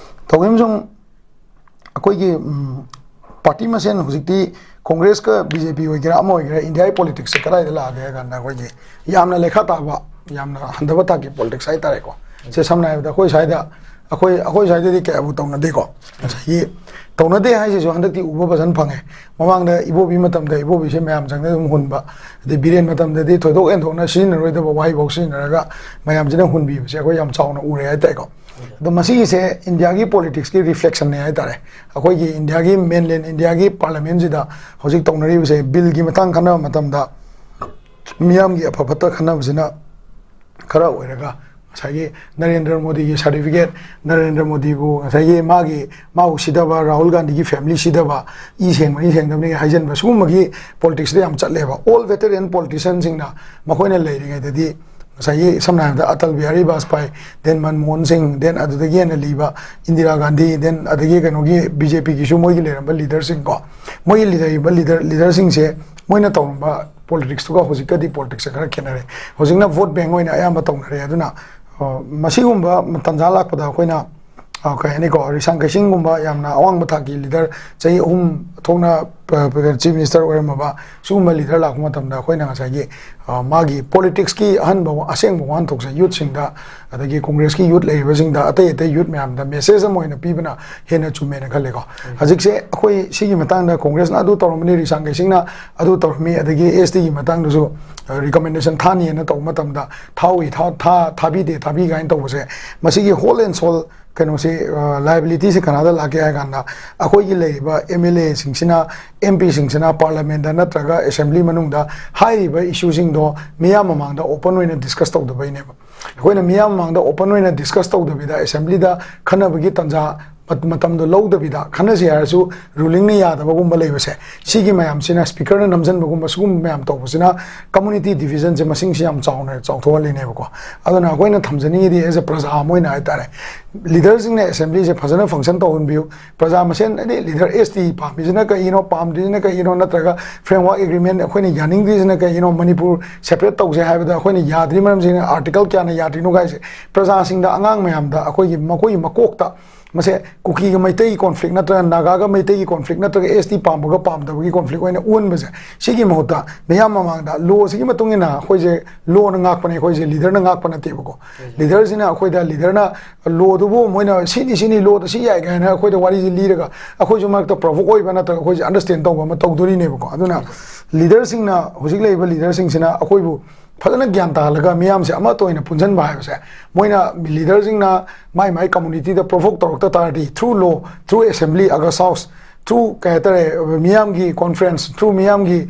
ꯇꯧꯕꯤꯃꯁꯨꯡ ꯑꯩꯈꯣꯏꯒꯤ, ꯎꯝ, ꯄꯥꯔꯇꯤ ꯃꯁꯦꯟ ꯍꯧꯖꯤꯛꯇꯤ ꯀꯣꯡꯒ꯭ꯔꯦꯁꯀ ꯕꯤ ꯖꯦ ꯄꯤ ꯑꯣꯏꯒꯦꯔꯥ, ꯑꯃ ꯑꯣꯏꯒꯦꯔꯥ, ꯏꯟꯗꯤꯌꯥꯒꯤ ꯄꯣꯂꯤꯇꯤꯛꯁꯁꯦ ꯀꯗꯥꯏꯗ ꯂꯥꯛꯑꯒꯦ ꯍꯥꯏ ꯀꯥꯟꯗ, ꯑꯩꯈꯣꯏꯒꯤ ꯌꯥꯝꯅ ꯂꯩꯈꯥ ꯇꯥꯕ, ꯌꯥꯝꯅ ꯍꯟꯊꯕ ꯊꯥꯛꯀꯤ ꯄꯣꯂꯤꯇꯤꯛꯁ ꯍꯥꯏ ꯇꯥꯔꯦꯀꯣ꯫ ꯁꯦ, ꯁꯝꯅ ꯍꯥꯏꯔꯕꯗ ꯑꯩꯈꯣꯏ ꯁ꯭ꯋꯥꯏꯗ, ꯑꯩꯈꯣꯏ, ꯑꯩꯈꯣꯏ ꯁ꯭ꯋꯥꯏꯗꯗꯤ ꯀꯌꯥꯕꯨ ꯇꯧꯅꯗꯦꯀꯣ꯫ ꯉꯁꯥꯏꯒꯤ ꯇꯧꯅꯗꯦ ꯍꯥꯏꯁꯤꯁꯨ ꯍꯟꯗꯛꯇꯤ ꯎꯕ ꯐꯖꯅ ꯐꯪꯉꯦ꯫ ꯃꯃꯥꯡꯗ ꯏꯕꯣꯕꯤ ꯃꯇꯝꯗ ꯏꯕꯣꯕꯤꯁꯦ ꯃꯌꯥꯝ ꯆꯪꯗꯅ ꯑꯗꯨꯝ ꯍꯨꯟꯕ, ꯑꯗꯩ ꯕꯤꯔꯦꯟ ꯃꯇꯝꯗꯗꯤ ꯊꯣꯏꯗꯣꯛ ꯍꯦꯟꯗꯣꯛꯅ ꯁꯤꯖꯤꯟꯅꯔꯣꯏꯗꯕ ꯋꯥꯍꯩꯐꯥꯎ ꯁꯤꯖꯤꯟꯅꯔꯒ ꯃꯌꯥꯝꯁꯤꯅ ꯍꯨꯟꯕꯤꯕꯁꯦ ꯑꯩꯈꯣꯏ ꯌꯥꯝ ꯆꯥꯎꯅ ꯎꯔꯦ ꯍꯥꯏ ꯇꯥꯔꯦꯀꯣ꯫ ꯑꯗꯣ ꯃꯁꯤꯒꯤꯁꯦ ꯏꯟꯗꯤꯌꯥꯒꯤ ꯄꯣꯂꯤꯇꯤꯛꯁꯀꯤ ꯔꯤꯐ꯭ꯂꯦꯛꯁꯟꯅꯦ ꯍꯥꯏ ꯇꯥꯔꯦ꯫ ꯑꯩꯈꯣꯏꯒꯤ ꯏꯟꯗꯤꯌꯥꯒꯤ, ꯃꯦꯟꯂꯦꯟ ꯏꯟꯗꯤꯌꯥꯒꯤ ꯄꯥꯔꯂꯤꯌꯥꯃꯦꯟꯁꯤꯗ ꯍꯧꯖꯤꯛ ꯇꯧꯅꯔꯤꯕꯁꯦ, ꯕꯤꯜꯒꯤ ꯃꯇꯥꯡ ꯈꯟꯅꯕ ꯃꯇꯝꯗ ꯃꯤꯌꯥꯝꯒꯤ ꯑꯐ ꯐꯠꯇ ꯈꯟꯅꯕꯁꯤꯅ ꯈꯔ ꯑꯣꯏꯔꯒ, ꯉꯁꯥꯏꯒꯤ ꯅꯔꯦꯟꯗ꯭ꯔ ꯃꯣꯗꯤꯒꯤ ꯁꯥꯔꯇꯤꯐꯤꯀꯦꯠ, ꯅꯔꯦꯟꯗ꯭ꯔ ꯃꯣꯗꯤꯕꯨ ꯉꯁꯥꯏꯒꯤ ꯃꯥꯒꯤ, ꯃꯥꯕꯨ ꯁꯤꯊꯕ, ꯔꯥꯍꯨꯜ ꯒꯥꯟꯙꯤꯒꯤ ꯐꯦꯃꯤꯂꯤ ꯁꯤꯊꯕ, ꯏ ꯁꯦꯡꯕꯅꯤ ꯁꯦꯡꯗꯕꯅꯤ ꯍꯥꯏꯖꯟꯕ, ꯁꯤꯒꯨꯝꯕꯒꯤ ꯄꯣꯂꯤꯇꯤꯛꯁꯇ ꯌꯥꯝ ꯆꯠꯂꯦꯕ꯫ ꯑꯣꯜ ꯚꯦꯇꯔꯦꯟ ꯄꯣꯂꯤꯇꯤꯁꯤꯌꯟꯁꯤꯡꯅ ꯃꯈꯣꯏꯅ ꯂꯩꯔꯤꯉꯩꯗꯗꯤ ꯉꯁꯥꯏꯒꯤ ꯁꯝꯅ ꯍꯥꯏꯔꯕꯗ ꯑꯇꯜ ꯕꯤꯍꯥꯔꯤ ꯕꯥꯖꯄꯥꯏ, then ꯃꯟꯃꯣꯍꯟ ꯁꯤꯡ, then ꯑꯗꯨꯗꯒꯤ ꯍꯦꯟꯅ ꯂꯤꯕ ꯏꯟꯗꯤꯔꯥ ꯒꯥꯟꯙꯤ, then ꯑꯗꯒꯤ ꯀꯩꯅꯣꯒꯤ ꯕꯤ ꯖꯦ ꯄꯤꯒꯤꯁꯨ ꯃꯣꯏꯒꯤ ꯂꯩꯔꯝꯕ ꯂꯤꯗꯔꯁꯤꯡ ꯀꯣ, ꯃꯣꯏꯒꯤ ꯂꯩꯔꯤꯕ ꯂꯤꯗꯔ, ꯂꯤꯗꯔꯁꯤꯡꯁꯦ ꯃꯣꯏꯅ ꯇꯧꯔꯝꯕ ꯄꯣꯂꯤꯇꯤꯛꯁꯇꯨꯒ ꯍꯧꯖꯤꯛꯀꯗꯤ ꯄꯣꯂꯤꯇꯤꯛꯁꯁꯦ ꯈꯔ ꯈꯦꯠꯅꯔꯦ꯫ ꯍꯧꯖꯤꯛꯅ ꯚꯣꯠ ꯕꯦꯡ ꯑꯣꯏꯅ ꯑꯌꯥꯝꯕ ꯇꯧꯅꯔꯦ꯫ ꯑꯗꯨꯅ ꯑ, ꯃꯁꯤꯒꯨꯝꯕ ꯇꯥꯟꯖꯥ ꯂꯥꯛꯄꯗ ꯑꯩꯈꯣꯏꯅ, ꯑ, ꯀꯩ ꯍꯥꯏꯅꯤꯀꯣ, ꯔꯤꯁꯥꯡ ꯀꯩꯁꯤꯡꯒꯨꯝꯕ ꯌꯥꯝꯅ ꯑꯋꯥꯡꯕ ꯊꯥꯛꯀꯤ ꯂꯤꯗꯔ, ꯆꯍꯤ ꯑꯍꯨꯝ ꯊꯣꯛꯅ ꯆꯤꯐ ꯃꯤꯅꯤꯁꯇꯔ ꯑꯣꯏꯔꯝꯃꯕ ꯁꯤꯒꯨꯝꯕ ꯂꯤꯗꯔ ꯂꯥꯛꯄ ꯃꯇꯝꯗ ꯑꯩꯈꯣꯏꯅ ꯉꯁꯥꯏꯒꯤ, ꯑ, ꯃꯥꯒꯤ ꯄꯣꯂꯤꯇꯤꯛꯁꯀꯤ ꯑꯍꯟꯕ ꯑꯁꯦꯡꯕ ꯋꯥꯍꯟꯊꯣꯛꯁꯦ ꯌꯨꯠꯁꯤꯡꯗ, ꯑꯗꯒꯤ ꯀꯣꯡꯒ꯭ꯔꯦꯁꯀꯤ ꯌꯨꯠ ꯂꯩꯔꯤꯕꯁꯤꯡꯗ, ꯑꯇꯩ ꯑꯇꯩ ꯌꯨꯠ ꯃꯌꯥꯝꯗ ꯃꯦꯁꯦꯖ ꯑꯃ ꯑꯣꯏꯅ ꯄꯤꯕꯅ ꯍꯦꯟꯅ ꯆꯨꯝꯃꯦꯅ ꯈꯜꯂꯦꯀꯣ꯫ ꯍꯧꯖꯤꯛꯁꯦ ꯑꯩꯈꯣꯏ ꯁꯤꯒꯤ ꯃꯇꯥꯡꯗ ꯀꯣꯡꯒ꯭ꯔꯦꯁꯅ ꯑꯗꯨ ꯇꯧꯔꯝꯕꯅꯤ, ꯔꯤꯁꯥꯡ ꯀꯩꯁꯤꯡꯅ ꯑꯗꯨ ꯇꯧꯔꯝꯃꯤ, ꯑꯗꯒꯤ ꯑꯦꯁ ꯇꯤꯒꯤ ꯃꯇꯥꯡꯗꯁꯨ, ꯑ, ꯔꯤꯀꯃꯦꯟꯗꯦꯁꯟ ꯊꯥꯅꯤꯅ ꯇꯧꯕ ꯃꯇꯝꯗ ꯊꯥꯎꯏ, ꯊꯥ-, ꯊꯥ-, ꯊꯥꯕꯤꯗꯦ, ꯊꯥꯕꯤ ꯀꯥꯏꯅ ꯇꯧꯕꯁꯦ, ꯃꯁꯤꯒꯤ ꯍꯣꯜ ꯑꯦꯟ ꯁꯣꯜ ꯀꯩꯅꯣꯁꯤ, ꯑ, ꯂꯥꯏꯕꯤꯂꯤꯇꯤꯁꯤ ꯀꯅꯥꯗ ꯂꯥꯛꯀꯦ ꯍꯥꯏ ꯀꯥꯟꯗ, ꯑꯩꯈꯣꯏꯒꯤ ꯂꯩꯔꯤꯕ ꯑꯦꯝ ꯑꯦꯜ ꯑꯦꯁꯤꯡꯁꯤꯅ, ꯑꯦꯝ ꯄꯤꯁꯤꯡꯁꯤꯅ ꯄꯥꯔꯂꯥꯃꯦꯟꯗ ꯅꯠꯇ꯭ꯔꯒ ꯑꯦꯁꯦꯝꯕ꯭ꯂꯤ ꯃꯅꯨꯡꯗ ꯍꯥꯏꯔꯤꯕ ꯏꯁꯨꯁꯤꯡꯗꯣ ꯃꯤꯌꯥꯝ ꯃꯃꯥꯡꯗ ꯑꯣꯄꯟ ꯑꯣꯏꯅ ꯗꯤꯁꯀꯁ ꯇꯧꯗꯕꯩꯅꯦꯕ꯫ ꯑꯩꯈꯣꯏꯅ ꯃꯤꯌꯥꯝ ꯃꯃꯥꯡꯗ ꯑꯣꯄꯟ ꯑꯣꯏꯅ ꯗꯤꯁꯀꯁ ꯇꯧꯗꯕꯤꯗ, ꯑꯦꯁꯦꯝꯕ꯭ꯂꯤꯗ ꯈꯟꯅꯕꯒꯤ ꯇꯥꯟꯖꯥ ꯃꯠ-, ꯃꯇꯝꯗꯣ ꯂꯧꯗꯕꯤꯗ, ꯈꯟꯅꯁꯤ ꯍꯥꯏꯔꯁꯨ ꯔꯨꯂꯤꯡꯅ ꯌꯥꯗꯕꯒꯨꯝꯕ ꯂꯩꯕꯁꯦ, ꯁꯤꯒꯤ ꯃꯌꯥꯝꯁꯤꯅ, ꯁ꯭ꯄꯤꯀꯔꯅ ꯅꯝꯁꯤꯟꯕꯒꯨꯝꯕ, ꯁꯤꯒꯨꯝꯕ ꯃꯌꯥꯝ ꯇꯧꯕꯁꯤꯅ ꯀꯝꯃꯨꯅꯤꯇꯤ ꯗꯤꯚꯤꯖꯟꯁꯦ ꯃꯁꯤꯡꯁꯤ ꯌꯥꯝ ꯆꯥꯎꯅ ꯆꯥꯎꯊꯣꯛꯍꯜꯂꯤꯅꯦꯕꯀꯣ꯫ ꯑꯗꯨꯅ ꯑꯩꯈꯣꯏꯅ ꯊꯝꯖꯅꯤꯡꯉꯤꯗꯤ, ꯑꯦꯁ ꯑꯦ ꯄ꯭ꯔꯖꯥ ꯑꯃ ꯑꯣꯏꯅ ꯍꯥꯏꯇꯥꯔꯦ, ꯂꯤꯗꯔꯁꯤꯡꯅ ꯑꯦꯁꯦꯝꯕ꯭ꯂꯤꯁꯦ ꯐꯖꯅ ꯐꯪꯁꯟ ꯇꯧꯍꯟꯕꯤꯌꯨ꯫ ꯄ꯭ꯔꯖꯥ ꯃꯁꯦꯟ, ꯍꯥꯏꯗꯤ ꯂꯤꯗꯔ ꯑꯦꯁ ꯇꯤ ꯄꯥꯝꯃꯤꯁꯤꯅ ꯀꯩꯅꯣ, ꯄꯥꯝꯗ꯭ꯔꯤꯁꯤꯅ ꯀꯩꯅꯣ, ꯅꯠꯇ꯭ꯔꯒ ꯐ꯭ꯔꯦꯝꯋꯥꯔꯛ ꯑꯦꯒ꯭ꯔꯤꯃꯦꯟ ꯑꯩꯈꯣꯏꯅ ꯌꯥꯅꯤꯡꯗ꯭ꯔꯤꯁꯤꯅ ꯀꯩꯒꯤꯅꯣ, ꯃꯅꯤꯄꯨꯔ ꯁꯦꯄꯔꯦꯠ ꯇꯧꯁꯦ ꯍꯥꯏꯕꯗ ꯑꯩꯈꯣꯏꯅ ꯌꯥꯗ꯭ꯔꯤ ꯃꯔꯝꯁꯤꯅ ꯑꯥꯔꯇꯤꯀꯜ ꯀꯌꯥꯅ ꯌꯥꯗ꯭ꯔꯤꯅꯣ ꯍꯥꯏꯁꯦ, ꯄ꯭ꯔꯖꯥꯁꯤꯡꯗ, ꯑꯉꯥꯡ ꯃꯌꯥꯝꯗ, ꯑꯩꯈꯣꯏꯒꯤ, ꯃꯈꯣꯏꯒꯤ ꯃꯀꯣꯛꯇ ꯃꯁꯦ ꯀꯨꯀꯤꯒ ꯃꯩꯇꯩꯒꯤ ꯀꯣꯟꯐ꯭ꯂꯤꯛ ꯅꯠꯇ꯭ꯔꯒ ꯅꯥꯒꯥꯒ ꯃꯩꯇꯩꯒꯤ ꯀꯣꯟꯐ꯭ꯂꯤꯛ ꯅꯠꯇ꯭ꯔꯒ ꯑꯦꯁ ꯇꯤ ꯄꯥꯝꯕꯒ ꯄꯥꯝꯗꯕꯒꯤ ꯀꯣꯟꯐ꯭ꯂꯤꯛ ꯑꯣꯏꯅ ꯑꯣꯟꯕꯁꯦ, ꯁꯤꯒꯤ ꯃꯍꯨꯠꯇ ꯃꯤꯌꯥꯝ ꯃꯃꯥꯡꯗ ꯂꯣꯁꯤꯒꯤ ꯃꯇꯨꯡ ꯏꯟꯅ ꯑꯩꯈꯣꯏꯁꯦ, ꯂꯣꯅ ꯉꯥꯛꯄꯅꯦ ꯑꯩꯈꯣꯏꯁꯦ, ꯂꯤꯗꯔꯅ ꯉꯥꯛꯄ ꯅꯠꯇꯦꯕꯀꯣ꯫ ꯂꯤꯗꯔꯁꯤꯅ ꯑꯩꯈꯣꯏꯗ, ꯂꯤꯗꯔꯅ ꯂꯣꯗꯨꯕꯨ ꯃꯣꯏꯅ ꯁꯤꯅꯤ, ꯁꯤꯅꯤ, ꯂꯣꯗ ꯁꯤ ꯌꯥꯏ ꯀꯥꯏꯅ ꯑꯩꯈꯣꯏꯗ ꯋꯥꯔꯤꯁꯦ ꯂꯤꯔꯒ ꯑꯩꯈꯣꯏꯁꯨ ꯃꯔꯛꯇ ꯄ꯭ꯔꯣꯚꯣꯛ ꯑꯣꯏꯕ ꯅꯠꯇ꯭ꯔꯒ ꯑꯩꯈꯣꯏꯁꯦ ꯑꯟꯗꯔꯁꯇꯦꯟ ꯇꯧꯕ ꯑꯃ ꯇꯧꯗꯣꯔꯤꯅꯦꯕꯀꯣ꯫ ꯑꯗꯨꯅ ꯂꯤꯗꯔꯁꯤꯡꯅ, ꯍꯧꯖꯤꯛ ꯂꯩꯔꯤꯕ ꯂꯤꯗꯔꯁꯤꯡꯁꯤꯅ ꯑꯩꯈꯣꯏꯕꯨ ꯐꯖꯅ ꯒ꯭ꯌꯥꯟ ꯇꯥꯍꯜꯂꯒ ꯃꯤꯌꯥꯝꯁꯦ ꯑꯃꯠꯇ ꯑꯣꯏꯅ ꯄꯨꯟꯁꯤꯟꯕ ꯍꯥꯏꯕꯁꯦ, ꯃꯣꯏꯅ, ꯂꯤꯗꯔꯁꯤꯡꯅ ꯃꯥꯏ ꯃꯥꯏ ꯀꯝꯃꯨꯅꯤꯇꯤꯗ ꯄ꯭ꯔꯣꯚꯣꯛ ꯇꯧꯔꯛꯇ ꯇꯥꯔꯗꯤ, through law, through assembly, August House, through ꯀꯩ ꯍꯥꯏꯇꯥꯔꯦ, ꯃꯤꯌꯥꯝꯒꯤ ꯀꯣꯟꯐ꯭ꯔꯦꯟꯁ ꯊ꯭ꯔꯨ ꯃꯤꯌꯥꯝꯒꯤ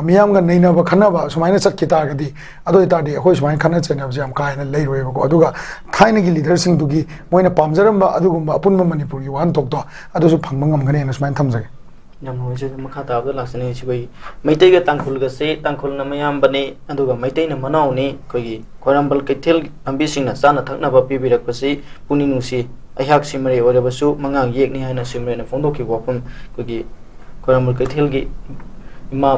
ꯃꯤꯌꯥꯝꯒ ꯅꯩꯅꯕ ꯈꯟꯅꯕ ꯁꯨꯃꯥꯏꯅ ꯆꯠꯈꯤ ꯇꯥꯔꯒꯗꯤ, ꯑꯗꯨ ꯑꯣꯏꯇꯥꯔꯗꯤ ꯑꯩꯈꯣꯏ ꯁꯨꯃꯥꯏꯅ ꯈꯠꯅ ꯆꯩꯅꯕꯁꯦ ꯌꯥꯝ ꯀꯥ ꯍꯦꯟꯅ ꯂꯩꯔꯣꯏꯕꯀꯣ꯫ ꯑꯗꯨꯒ ꯊꯥꯏꯅꯒꯤ ꯂꯤꯗꯔꯁꯤꯡꯗꯨꯒꯤ ꯃꯣꯏꯅ ꯄꯥꯝꯖꯔꯝꯕ ꯑꯗꯨꯒꯨꯝꯕ ꯑꯄꯨꯟꯕ ꯃꯅꯤꯄꯨꯔꯒꯤ ꯋꯥꯍꯟꯊꯣꯛꯇꯣ ꯑꯗꯨꯁꯨ ꯐꯪꯕ ꯉꯝꯒꯅꯦꯅ ꯁꯨꯃꯥꯏꯅ ꯊꯝꯖꯒꯦ꯫ ꯌꯥꯝ ꯅꯨꯡꯉꯥꯏꯖꯔꯦ꯫ ꯃꯈꯥ ꯇꯥꯕꯗ ꯂꯥꯛꯆꯅꯤꯡꯉꯤꯁꯤ ꯑꯩꯈꯣꯏꯒꯤ ꯃꯩꯇꯩꯒ ꯇꯥꯡꯈꯨꯜꯒꯁꯦ ꯇꯥꯡꯈꯨꯜꯅ ꯃꯌꯥꯝꯕꯅꯤ, ꯑꯗꯨꯒ ꯃꯩꯇꯩꯅ ꯃꯅꯥꯎꯅꯤ꯫ ꯑꯩꯈꯣꯏꯒꯤ ꯈ꯭ꯋꯥꯏꯔꯝꯕꯟ ꯀꯩꯊꯦꯜ ꯐꯝꯕꯤꯁꯤꯡꯅ ꯆꯥꯅ ꯊꯛꯅꯕ ꯄꯤꯕꯤꯔꯛꯄꯁꯤ ꯄꯨꯛꯅꯤꯡ ꯅꯨꯡꯁꯤ꯫ ꯑꯩꯍꯥꯛ ꯁꯤꯃꯔꯩ ꯑꯣꯏꯔꯕꯁꯨ ꯃꯉꯥꯡ ꯌꯦꯛꯅꯤ ꯍꯥꯏꯅ ꯁꯤꯃꯔꯩꯅ ꯐꯣꯡꯗꯣꯛꯈꯤꯕ ꯋꯥꯐꯝ ꯑꯩꯈꯣꯏꯒꯤ ꯈ꯭ꯋꯥꯏꯔꯝꯕꯟ ꯀꯩꯊꯦꯜꯒꯤ ꯏꯃꯥ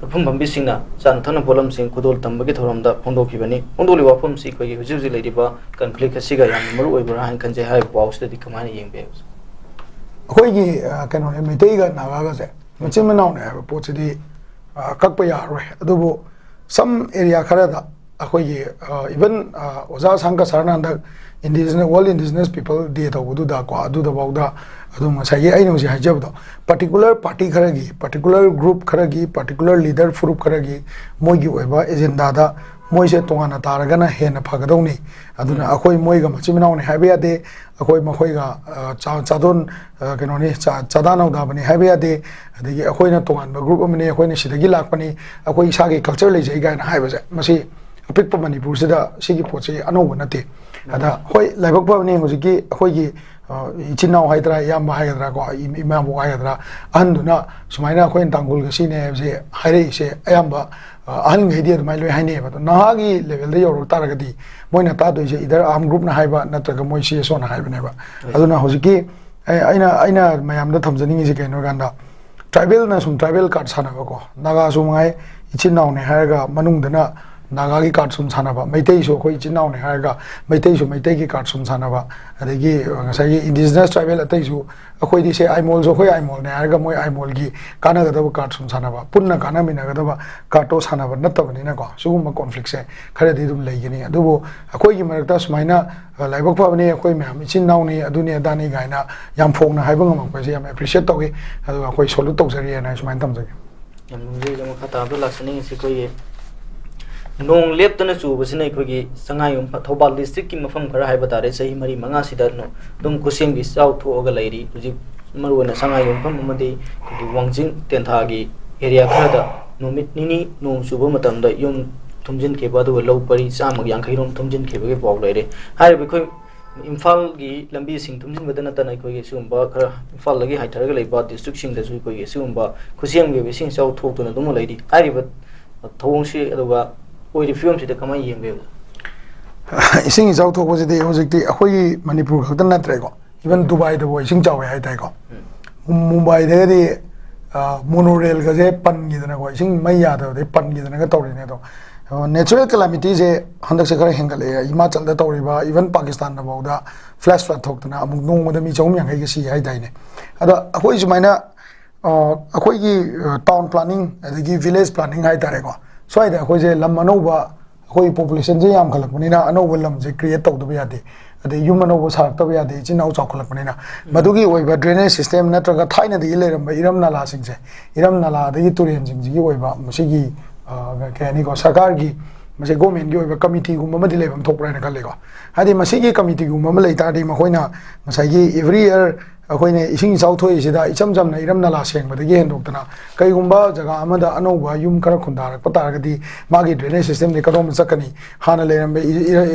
ꯄꯣꯠꯐꯝ ꯐꯝꯕꯤꯁꯤꯡꯅ ꯆꯥꯅ ꯊꯛꯅꯕ ꯄꯣꯠꯂꯝꯁꯤꯡ ꯈꯨꯗꯣꯜ ꯇꯝꯕꯒꯤ ꯊꯧꯔꯝꯗ ꯐꯣꯡꯗꯣꯛꯈꯤꯕꯅꯤ꯫ ꯐꯣꯡꯗꯣꯛꯂꯤꯕ ꯋꯥꯐꯝꯁꯤ ꯑꯩꯈꯣꯏꯒꯤ ꯍꯧꯖꯤꯛ ꯍꯧꯖꯤꯛ ꯂꯩꯔꯤꯕ ꯀꯟꯐ꯭ꯂꯤꯛ ꯑꯁꯤꯒ ꯌꯥꯝꯅ ꯃꯔꯨ ꯑꯣꯏꯕ꯭ꯔꯥ ꯍꯥꯏꯅ ꯈꯟꯖꯩ꯫ ꯍꯥꯏꯔꯤꯕ ꯄꯥꯎꯁꯤꯗꯗꯤ ꯀꯃꯥꯏꯅ ꯌꯦꯡꯕꯤ ꯍꯥꯏꯕꯁꯦ? ꯑꯩꯈꯣꯏꯒꯤ ꯑ, ꯀꯩꯅꯣꯅꯦ, ꯃꯩꯇꯩꯒ ꯅꯥꯒꯥꯒꯁꯦ ꯃꯆꯤꯟ ꯃꯅꯥꯎꯅꯦ ꯍꯥꯏꯕ ꯄꯣꯠꯁꯤꯗꯤ ꯑ, ꯀꯛꯄ ꯌꯥꯔꯔꯣꯏ꯫ ꯑꯗꯨꯕꯨ ꯁꯝ ꯑꯦꯔꯤꯌꯥ ꯈꯔꯗ ꯑꯩꯈꯣꯏꯒꯤ ꯏꯚꯟ ꯑꯣꯖꯥ ꯁꯥꯡꯀ ꯁꯥꯔꯅ ꯍꯟꯗꯛ ꯏꯟꯗꯤꯖꯤꯅꯁ, ꯋꯥꯔꯜ ꯏꯟꯗꯤꯖꯤꯅꯁ ꯄꯤꯄꯜ ꯗꯦ ꯇꯧꯕꯗꯨꯗꯀꯣ, ꯑꯗꯨꯗꯐꯥꯎꯗ ꯑꯗꯨꯝ ꯉꯁꯥꯏꯒꯤ ꯑꯩꯅ ꯍꯧꯖꯤꯛ ꯍꯥꯏꯖꯕꯗꯣ, ꯄꯥꯔꯇꯤꯀꯨꯂꯔ ꯄꯥꯔꯇꯤ ꯈꯔꯒꯤ, ꯄꯥꯔꯇꯤꯀꯨꯂꯔ ꯒ꯭ꯔꯨꯞ ꯈꯔꯒꯤ, ꯄꯥꯔꯇꯤꯀꯨꯂꯔ ꯂꯤꯗꯔ ꯐꯨꯔꯨꯞ ꯈꯔꯒꯤ ꯃꯣꯏꯒꯤ ꯑꯣꯏꯕ ꯑꯦꯖꯦꯟꯗꯥꯗ ꯃꯣꯏꯁꯦ ꯇꯣꯉꯥꯟꯅ ꯇꯥꯔꯒꯅ ꯍꯦꯟꯅ ꯐꯒꯗꯧꯅꯤ꯫ ꯑꯗꯨꯅ ꯑꯩꯈꯣꯏ ꯃꯣꯏꯒ ꯃꯆꯤꯟ ꯃꯅꯥꯎꯅꯤ ꯍꯥꯏꯕ ꯌꯥꯗꯦ, ꯑꯩꯈꯣꯏ ꯃꯈꯣꯏꯒ ꯑ, ꯆꯥ- ꯆꯥꯗꯣꯟ ꯑ, ꯀꯩꯅꯣꯅꯤ, ꯆꯥ- ꯆꯥꯗꯥ ꯅꯧꯗꯥꯕꯅꯤ ꯍꯥꯏꯕ ꯌꯥꯗꯦ꯫ ꯑꯗꯒꯤ ꯑꯩꯈꯣꯏꯅ ꯇꯣꯉꯥꯟꯕ ꯒ꯭ꯔꯨꯞ ꯑꯃꯅꯤ, ꯑꯩꯈꯣꯏꯅ ꯁꯤꯗꯒꯤ ꯂꯥꯛꯄꯅꯤ, ꯑꯩꯈꯣꯏ ꯏꯁꯥꯒꯤ ꯀꯜꯆꯔ ꯂꯩꯖꯩ ꯀꯥꯏꯅ ꯍꯥꯏꯕꯁꯦ, ꯃꯁꯤ ꯑꯄꯤꯛꯄ ꯃꯅꯤꯄꯨꯔꯁꯤꯗ ꯁꯤꯒꯤ ꯄꯣꯠꯁꯤ ꯑꯅꯧꯕ ꯅꯠꯇꯦ꯫ ꯑꯗ ꯍꯣꯏ, ꯂꯥꯏꯕꯛ ꯐꯕꯅꯤ, ꯍꯧꯖꯤꯛꯀꯤ ꯑꯩꯈꯣꯏꯒꯤ ꯑ, ꯏꯆꯤꯟ ꯏꯅꯥꯎ ꯍꯥꯏꯗ꯭ꯔꯥ, ꯏꯌꯥꯝꯕ ꯍꯥꯏꯒꯗ꯭ꯔꯥ ꯀꯣ, ꯏ- ꯏꯃꯥꯕꯣꯛ ꯍꯥꯏꯒꯗ꯭ꯔꯥ, ꯑꯍꯟꯗꯨꯅ ꯁꯨꯃꯥꯏꯅ ꯑꯩꯈꯣꯏꯅ ꯇꯥꯡꯈꯨꯜꯒ ꯁꯤꯅꯦ ꯍꯥꯏꯕꯁꯦ ꯍꯥꯏꯔꯛꯏꯁꯦ ꯑꯌꯥꯝꯕ ꯑ, ꯑꯍꯟꯈꯩꯗꯤ ꯑꯗꯨꯃꯥꯏꯅ ꯂꯣꯏ ꯍꯥꯏꯅꯩꯌꯦꯕ꯫ ꯑꯗꯣ ꯅꯍꯥꯒꯤ ꯂꯦꯚꯦꯜꯗ ꯌꯧꯔꯛ ꯇꯥꯔꯒꯗꯤ ꯃꯣꯏꯅ ꯇꯥꯗꯣꯏꯁꯦ ꯏꯗꯔ ꯑꯥꯔꯝ ꯒ꯭ꯔꯨꯞꯅ ꯍꯥꯏꯕ ꯅꯠꯇ꯭ꯔꯒ ꯃꯣꯏ ꯁꯤ ꯑꯦꯁ ꯑꯣꯅ ꯍꯥꯏꯕꯅꯦꯕ꯫ ꯑꯗꯨꯅ ꯍꯧꯖꯤꯛꯀꯤ ꯑꯩ- ꯑꯩꯅ ꯑꯩꯅ ꯃꯌꯥꯝꯗ ꯊꯝꯖꯅꯤꯡꯉꯤꯁꯦ ꯀꯩꯅꯣ ꯍꯥꯏ ꯀꯥꯟꯗ, ꯇ꯭ꯔꯥꯏꯕꯦꯜꯅ ꯁꯨꯝ ꯇ꯭ꯔꯥꯏꯕꯦꯜ ꯀꯥꯔꯠ ꯁꯥꯟꯅꯕꯀꯣ, ꯅꯥꯒꯥꯁꯨ ꯃꯉꯥꯏ, ꯏꯆꯤꯟ ꯏꯅꯥꯎꯅꯦ ꯍꯥꯏꯔꯒ ꯃꯅꯨꯡꯗꯅ ꯅꯥꯒꯥꯒꯤ ꯀꯥꯔꯠ ꯁꯨꯝ ꯁꯥꯟꯅꯕ, ꯃꯩꯇꯩꯁꯨ ꯑꯩꯈꯣꯏ ꯏꯆꯤꯟ ꯏꯅꯥꯎꯅꯦ ꯍꯥꯏꯔꯒ ꯃꯩꯇꯩꯁꯨ ꯃꯩꯇꯩꯒꯤ ꯀꯥꯔꯠ ꯁꯨꯝ ꯁꯥꯟꯅꯕ, ꯑꯗꯒꯤ ꯉꯁꯥꯏꯒꯤ ꯏꯟꯗꯤꯖꯤꯅꯁ ꯇ꯭ꯔꯥꯏꯕꯦꯜ ꯑꯇꯩꯁꯨ ꯑꯩꯈꯣꯏꯗꯤ ꯁꯦ ꯑꯥꯏꯃꯣꯜꯁꯨ ꯑꯩꯈꯣꯏ ꯑꯥꯏꯃꯣꯜꯅꯦ ꯍꯥꯏꯔꯒ ꯃꯣꯏ ꯑꯥꯏꯃꯣꯜꯒꯤ ꯀꯥꯟꯅꯒꯗꯕ ꯀꯥꯔꯠ ꯁꯨꯝ ꯁꯥꯟꯅꯕ, ꯄꯨꯟꯅ ꯀꯥꯟꯅꯃꯤꯟꯅꯒꯗꯕ ꯀꯥꯔꯠꯇꯣ ꯁꯥꯟꯅꯕ ꯅꯠꯇꯕꯅꯤꯅꯀꯣ, ꯁꯤꯒꯨꯝꯕ ꯀꯣꯟꯐ꯭ꯂꯤꯛꯁꯦ ꯈꯔꯗꯤ ꯑꯗꯨꯝ ꯂꯩꯒꯅꯤ꯫ ꯑꯗꯨꯕꯨ ꯑꯩꯈꯣꯏꯒꯤ ꯃꯔꯛꯇ ꯁꯨꯃꯥꯏꯅ ꯑ, ꯂꯥꯏꯕꯛ ꯐꯕꯅꯤ, ꯑꯩꯈꯣꯏ ꯃꯌꯥꯝ ꯏꯆꯤꯟ ꯏꯅꯥꯎꯅꯤ, ꯑꯗꯨꯅꯤ ꯑꯗꯥꯅꯤ ꯀꯥꯏꯅ ꯌꯥꯝ ꯐꯣꯡꯅ ꯍꯥꯏꯕ ꯉꯝꯃꯛꯄꯁꯦ ꯌꯥꯝ ꯑꯦꯄ꯭ꯔꯤꯁꯤꯌꯦꯠ ꯇꯧꯏ꯫ ꯑꯗꯨꯒ ꯑꯩꯈꯣꯏ ꯁꯣꯂꯨꯠ ꯇꯧꯖꯔꯤꯑꯅ ꯁꯨꯃꯥꯏꯅ ꯊꯝꯖꯒꯦ꯫ ꯌꯥꯝ ꯅꯨꯡꯉꯥꯏꯖꯩ꯫ ꯃꯈꯥ ꯇꯥꯕꯗ ꯂꯥꯛꯆꯅꯤꯡꯉꯤꯁꯤ ꯑꯩꯈꯣꯏꯒꯤ ꯅꯣꯡ ꯂꯦꯞꯇꯅ ꯆꯨꯕꯁꯤꯅ ꯑꯩꯈꯣꯏꯒꯤ ꯁꯉꯥꯏꯌꯨꯝꯐꯝ, ꯊꯧꯕꯥꯜ ꯗꯤꯁꯇ꯭ꯔꯤꯛꯀꯤ ꯃꯐꯝ ꯈꯔ ꯍꯥꯏꯕ ꯇꯥꯔꯦ, ꯆꯍꯤ ꯃꯔꯤ ꯃꯉꯥꯁꯤꯗ ꯅꯣ- ꯑꯗꯨꯝ ꯈꯨꯠꯁꯦꯝꯒꯤ ꯏꯆꯥꯎ ꯊꯣꯛꯑꯒ ꯂꯩꯔꯤ꯫ ꯍꯧꯖꯤꯛ ꯃꯔꯨꯑꯣꯏꯅ ꯁꯉꯥꯏ ꯌꯨꯝꯐꯝ ꯑꯃꯗꯤ ꯑꯩꯈꯣꯏꯒꯤ ꯋꯥꯡꯖꯤꯡ ꯇꯦꯟꯊꯥꯒꯤ ꯑꯦꯔꯤꯌꯥ ꯈꯔꯗ ꯅꯨꯃꯤꯠ ꯅꯤꯅꯤ ꯅꯣꯡ ꯆꯨꯕ ꯃꯇꯝꯗ ꯌꯨꯝ ꯊꯨꯝꯖꯤꯟꯈꯤꯕ, ꯑꯗꯨꯒ ꯂꯧ ꯄꯔꯤ ꯆꯥꯝꯃꯒ ꯌꯥꯡꯈꯩ ꯔꯣꯝ ꯊꯨꯝꯖꯤꯟꯈꯤꯕꯒꯤ ꯄꯥꯎ ꯂꯩꯔꯦ꯫ ꯍꯥꯏꯔꯤꯕ ꯑꯩꯈꯣꯏ ꯏꯝꯐꯥꯜꯒꯤ ꯂꯝꯕꯤꯁꯤꯡ ꯊꯨꯝꯖꯤꯟꯕꯗ ꯅꯠꯇꯅ ꯑꯩꯈꯣꯏꯒꯤ ꯁꯤꯒꯨꯝꯕ ꯈꯔ ꯏꯝꯐꯥꯜꯗꯒꯤ ꯍꯥꯏꯊꯔꯒ ꯂꯩꯕ ꯗꯤꯁꯇ꯭ꯔꯤꯛꯁꯤꯡꯗꯁꯨ ꯑꯩꯈꯣꯏꯒꯤ ꯁꯤꯒꯨꯝꯕ ꯈꯨꯠꯁꯦꯝꯒꯤ ꯑꯣꯏꯕ ꯏꯁꯤꯡ ꯏꯆꯥꯎ ꯊꯣꯛꯇꯨꯅ ꯑꯗꯨꯝ ꯂꯩꯔꯤ꯫ ꯍꯥꯏꯔꯤꯕ ꯊꯧꯑꯣꯡꯁꯤ ꯑꯗꯨꯒ ꯑꯣꯏꯔꯤꯕ ꯐꯤꯕꯝꯁꯤꯗ ꯀꯃꯥꯏꯅ ꯌꯦꯡꯕꯤꯕ? ꯏꯁꯤꯡ ꯏꯆꯥꯎ ꯊꯣꯛꯄꯁꯤꯗꯤ ꯍꯧꯖꯤꯛꯇꯤ ꯑꯩꯈꯣꯏꯒꯤ ꯃꯅꯤꯄꯨꯔ ꯈꯛꯇ ꯅꯠꯇ꯭ꯔꯦꯀꯣ, ꯏꯚꯟ ꯗꯨꯕꯥꯏꯗꯕꯨ ꯏꯁꯤꯡ ꯆꯥꯎꯋꯦ ꯍꯥꯏꯇꯥꯔꯦꯀꯣ꯫ ꯃꯨꯝꯕꯥꯏꯗꯒꯗꯤ ꯃꯣꯅꯣꯔꯦꯜꯒꯁꯦ ꯄꯟꯈꯤꯗꯅꯀꯣ, ꯏꯁꯤꯡ ꯃꯩ ꯌꯥꯗꯕꯗꯒꯤ ꯄꯟꯈꯤꯗꯅꯒ ꯇꯧꯔꯤꯅꯦ꯫ ꯑꯗꯣ ꯅꯦꯆꯔꯦꯜ ꯀꯦꯂꯥꯃꯤꯇꯤꯁꯦ ꯍꯟꯗꯛꯁꯦ ꯈꯔ ꯍꯦꯟꯒꯠꯂꯛꯑꯦ꯫ ꯍꯤꯃꯥꯆꯜꯗ ꯇꯧꯔꯤꯕ, ꯏꯚꯟ ꯄꯥꯀꯤꯁꯇꯥꯟꯗꯐꯥꯎꯗ ꯐ꯭ꯂꯦꯁ ꯐ꯭ꯂꯠ ꯊꯣꯛꯇꯅ ꯑꯃꯨꯛ ꯅꯣꯡꯃꯗ ꯃꯤ ꯆꯍꯨꯝ ꯌꯥꯡꯈꯩꯒ ꯁꯤ ꯍꯥꯏꯗꯥꯏꯅꯦ꯫ ꯑꯗꯣ ꯑꯩꯈꯣꯏ ꯁꯨꯃꯥꯏꯅ ꯑꯩꯈꯣꯏꯒꯤ ꯇꯥꯎꯟ ꯄ꯭ꯂꯥꯅꯤꯡ ꯑꯗꯒꯤ ꯚꯤꯂꯦꯖ ꯄ꯭ꯂꯥꯅꯤꯡ ꯍꯥꯏꯇꯥꯔꯦꯀꯣ, ꯁ꯭ꯋꯥꯏꯗ ꯑꯩꯈꯣꯏꯁꯦ ꯂꯝ ꯑꯅꯧꯕ, ꯑꯩꯈꯣꯏ ꯄꯣꯄꯨꯂꯦꯁꯟꯁꯦ ꯌꯥꯝꯈꯠꯂꯛꯄꯅꯤꯅ ꯑꯅꯧꯕ ꯂꯝꯁꯦ ꯀ꯭ꯔꯤꯌꯦꯠ ꯇꯧꯗꯕ ꯌꯥꯗꯦ, ꯑꯗꯩ ꯌꯨꯝ ꯑꯅꯧꯕ ꯁꯥꯔꯛꯇꯕ ꯌꯥꯗꯦ, ꯏꯆꯤꯟ ꯏꯅꯥꯎ ꯆꯥꯎꯈꯠꯂꯛꯄꯅꯤꯅ꯫ ꯃꯗꯨꯒꯤ ꯑꯣꯏꯕ ꯗ꯭ꯔꯦꯅꯦꯖ ꯁꯤꯁꯇꯦꯝ ꯅꯠꯇ꯭ꯔꯒ ꯊꯥꯏꯅꯗꯒꯤ ꯂꯩꯔꯝꯕ ꯏꯔꯝ ꯅꯂꯥꯁꯤꯡꯁꯦ, ꯏꯔꯝ ꯅꯂꯥ ꯑꯗꯒꯤ ꯇꯨꯔꯦꯟꯁꯤꯡꯁꯤꯒꯤ ꯑꯣꯏꯕ ꯃꯁꯤꯒꯤ ꯀꯩ ꯍꯥꯏꯅꯤꯀꯣ, ꯁꯔꯀꯥꯔꯒꯤ, ꯃꯁꯤ ꯒꯣꯔꯃꯦꯟꯒꯤ ꯑꯣꯏꯕ ꯀꯃꯤꯇꯤꯒꯨꯝꯕ ꯑꯃꯗꯤ ꯂꯩꯐꯝ ꯊꯣꯛꯄ꯭ꯔꯥ ꯍꯥꯏꯅ ꯈꯜꯂꯤꯀꯣ꯫ ꯍꯥꯏꯗꯤ ꯃꯁꯤꯒꯤ ꯀꯃꯤꯇꯤꯒꯨꯝꯕ ꯑꯃ ꯂꯩ ꯇꯥꯔꯗꯤ, ꯃꯈꯣꯏꯅ ꯉꯁꯥꯏꯒꯤ ꯑꯦꯚ꯭ꯔꯤ ꯏꯌꯔ ꯑꯩꯈꯣꯏꯅ ꯏꯁꯤꯡ ꯏꯆꯥꯎ ꯊꯣꯛꯏꯁꯤꯗ ꯏꯆꯝ ꯆꯝꯅ ꯏꯔꯝ ꯅꯂꯥ ꯁꯦꯡꯕꯗꯒꯤ ꯍꯦꯟꯗꯣꯛꯇꯅ, ꯀꯩꯒꯨꯝꯕ ꯖꯒꯥ ꯑꯃꯗ ꯑꯅꯧꯕ ꯌꯨꯝ ꯈꯔ ꯈꯨꯟꯗꯥꯔꯛꯄ ꯇꯥꯔꯒꯗꯤ, ꯃꯥꯒꯤ ꯗ꯭ꯔꯦꯅꯦꯖ ꯁꯤꯁꯇꯦꯝꯗꯤ ꯀꯗꯣꯝꯗ ꯆꯠꯀꯅꯤ, ꯍꯥꯟꯅ ꯂꯩꯔꯝꯕ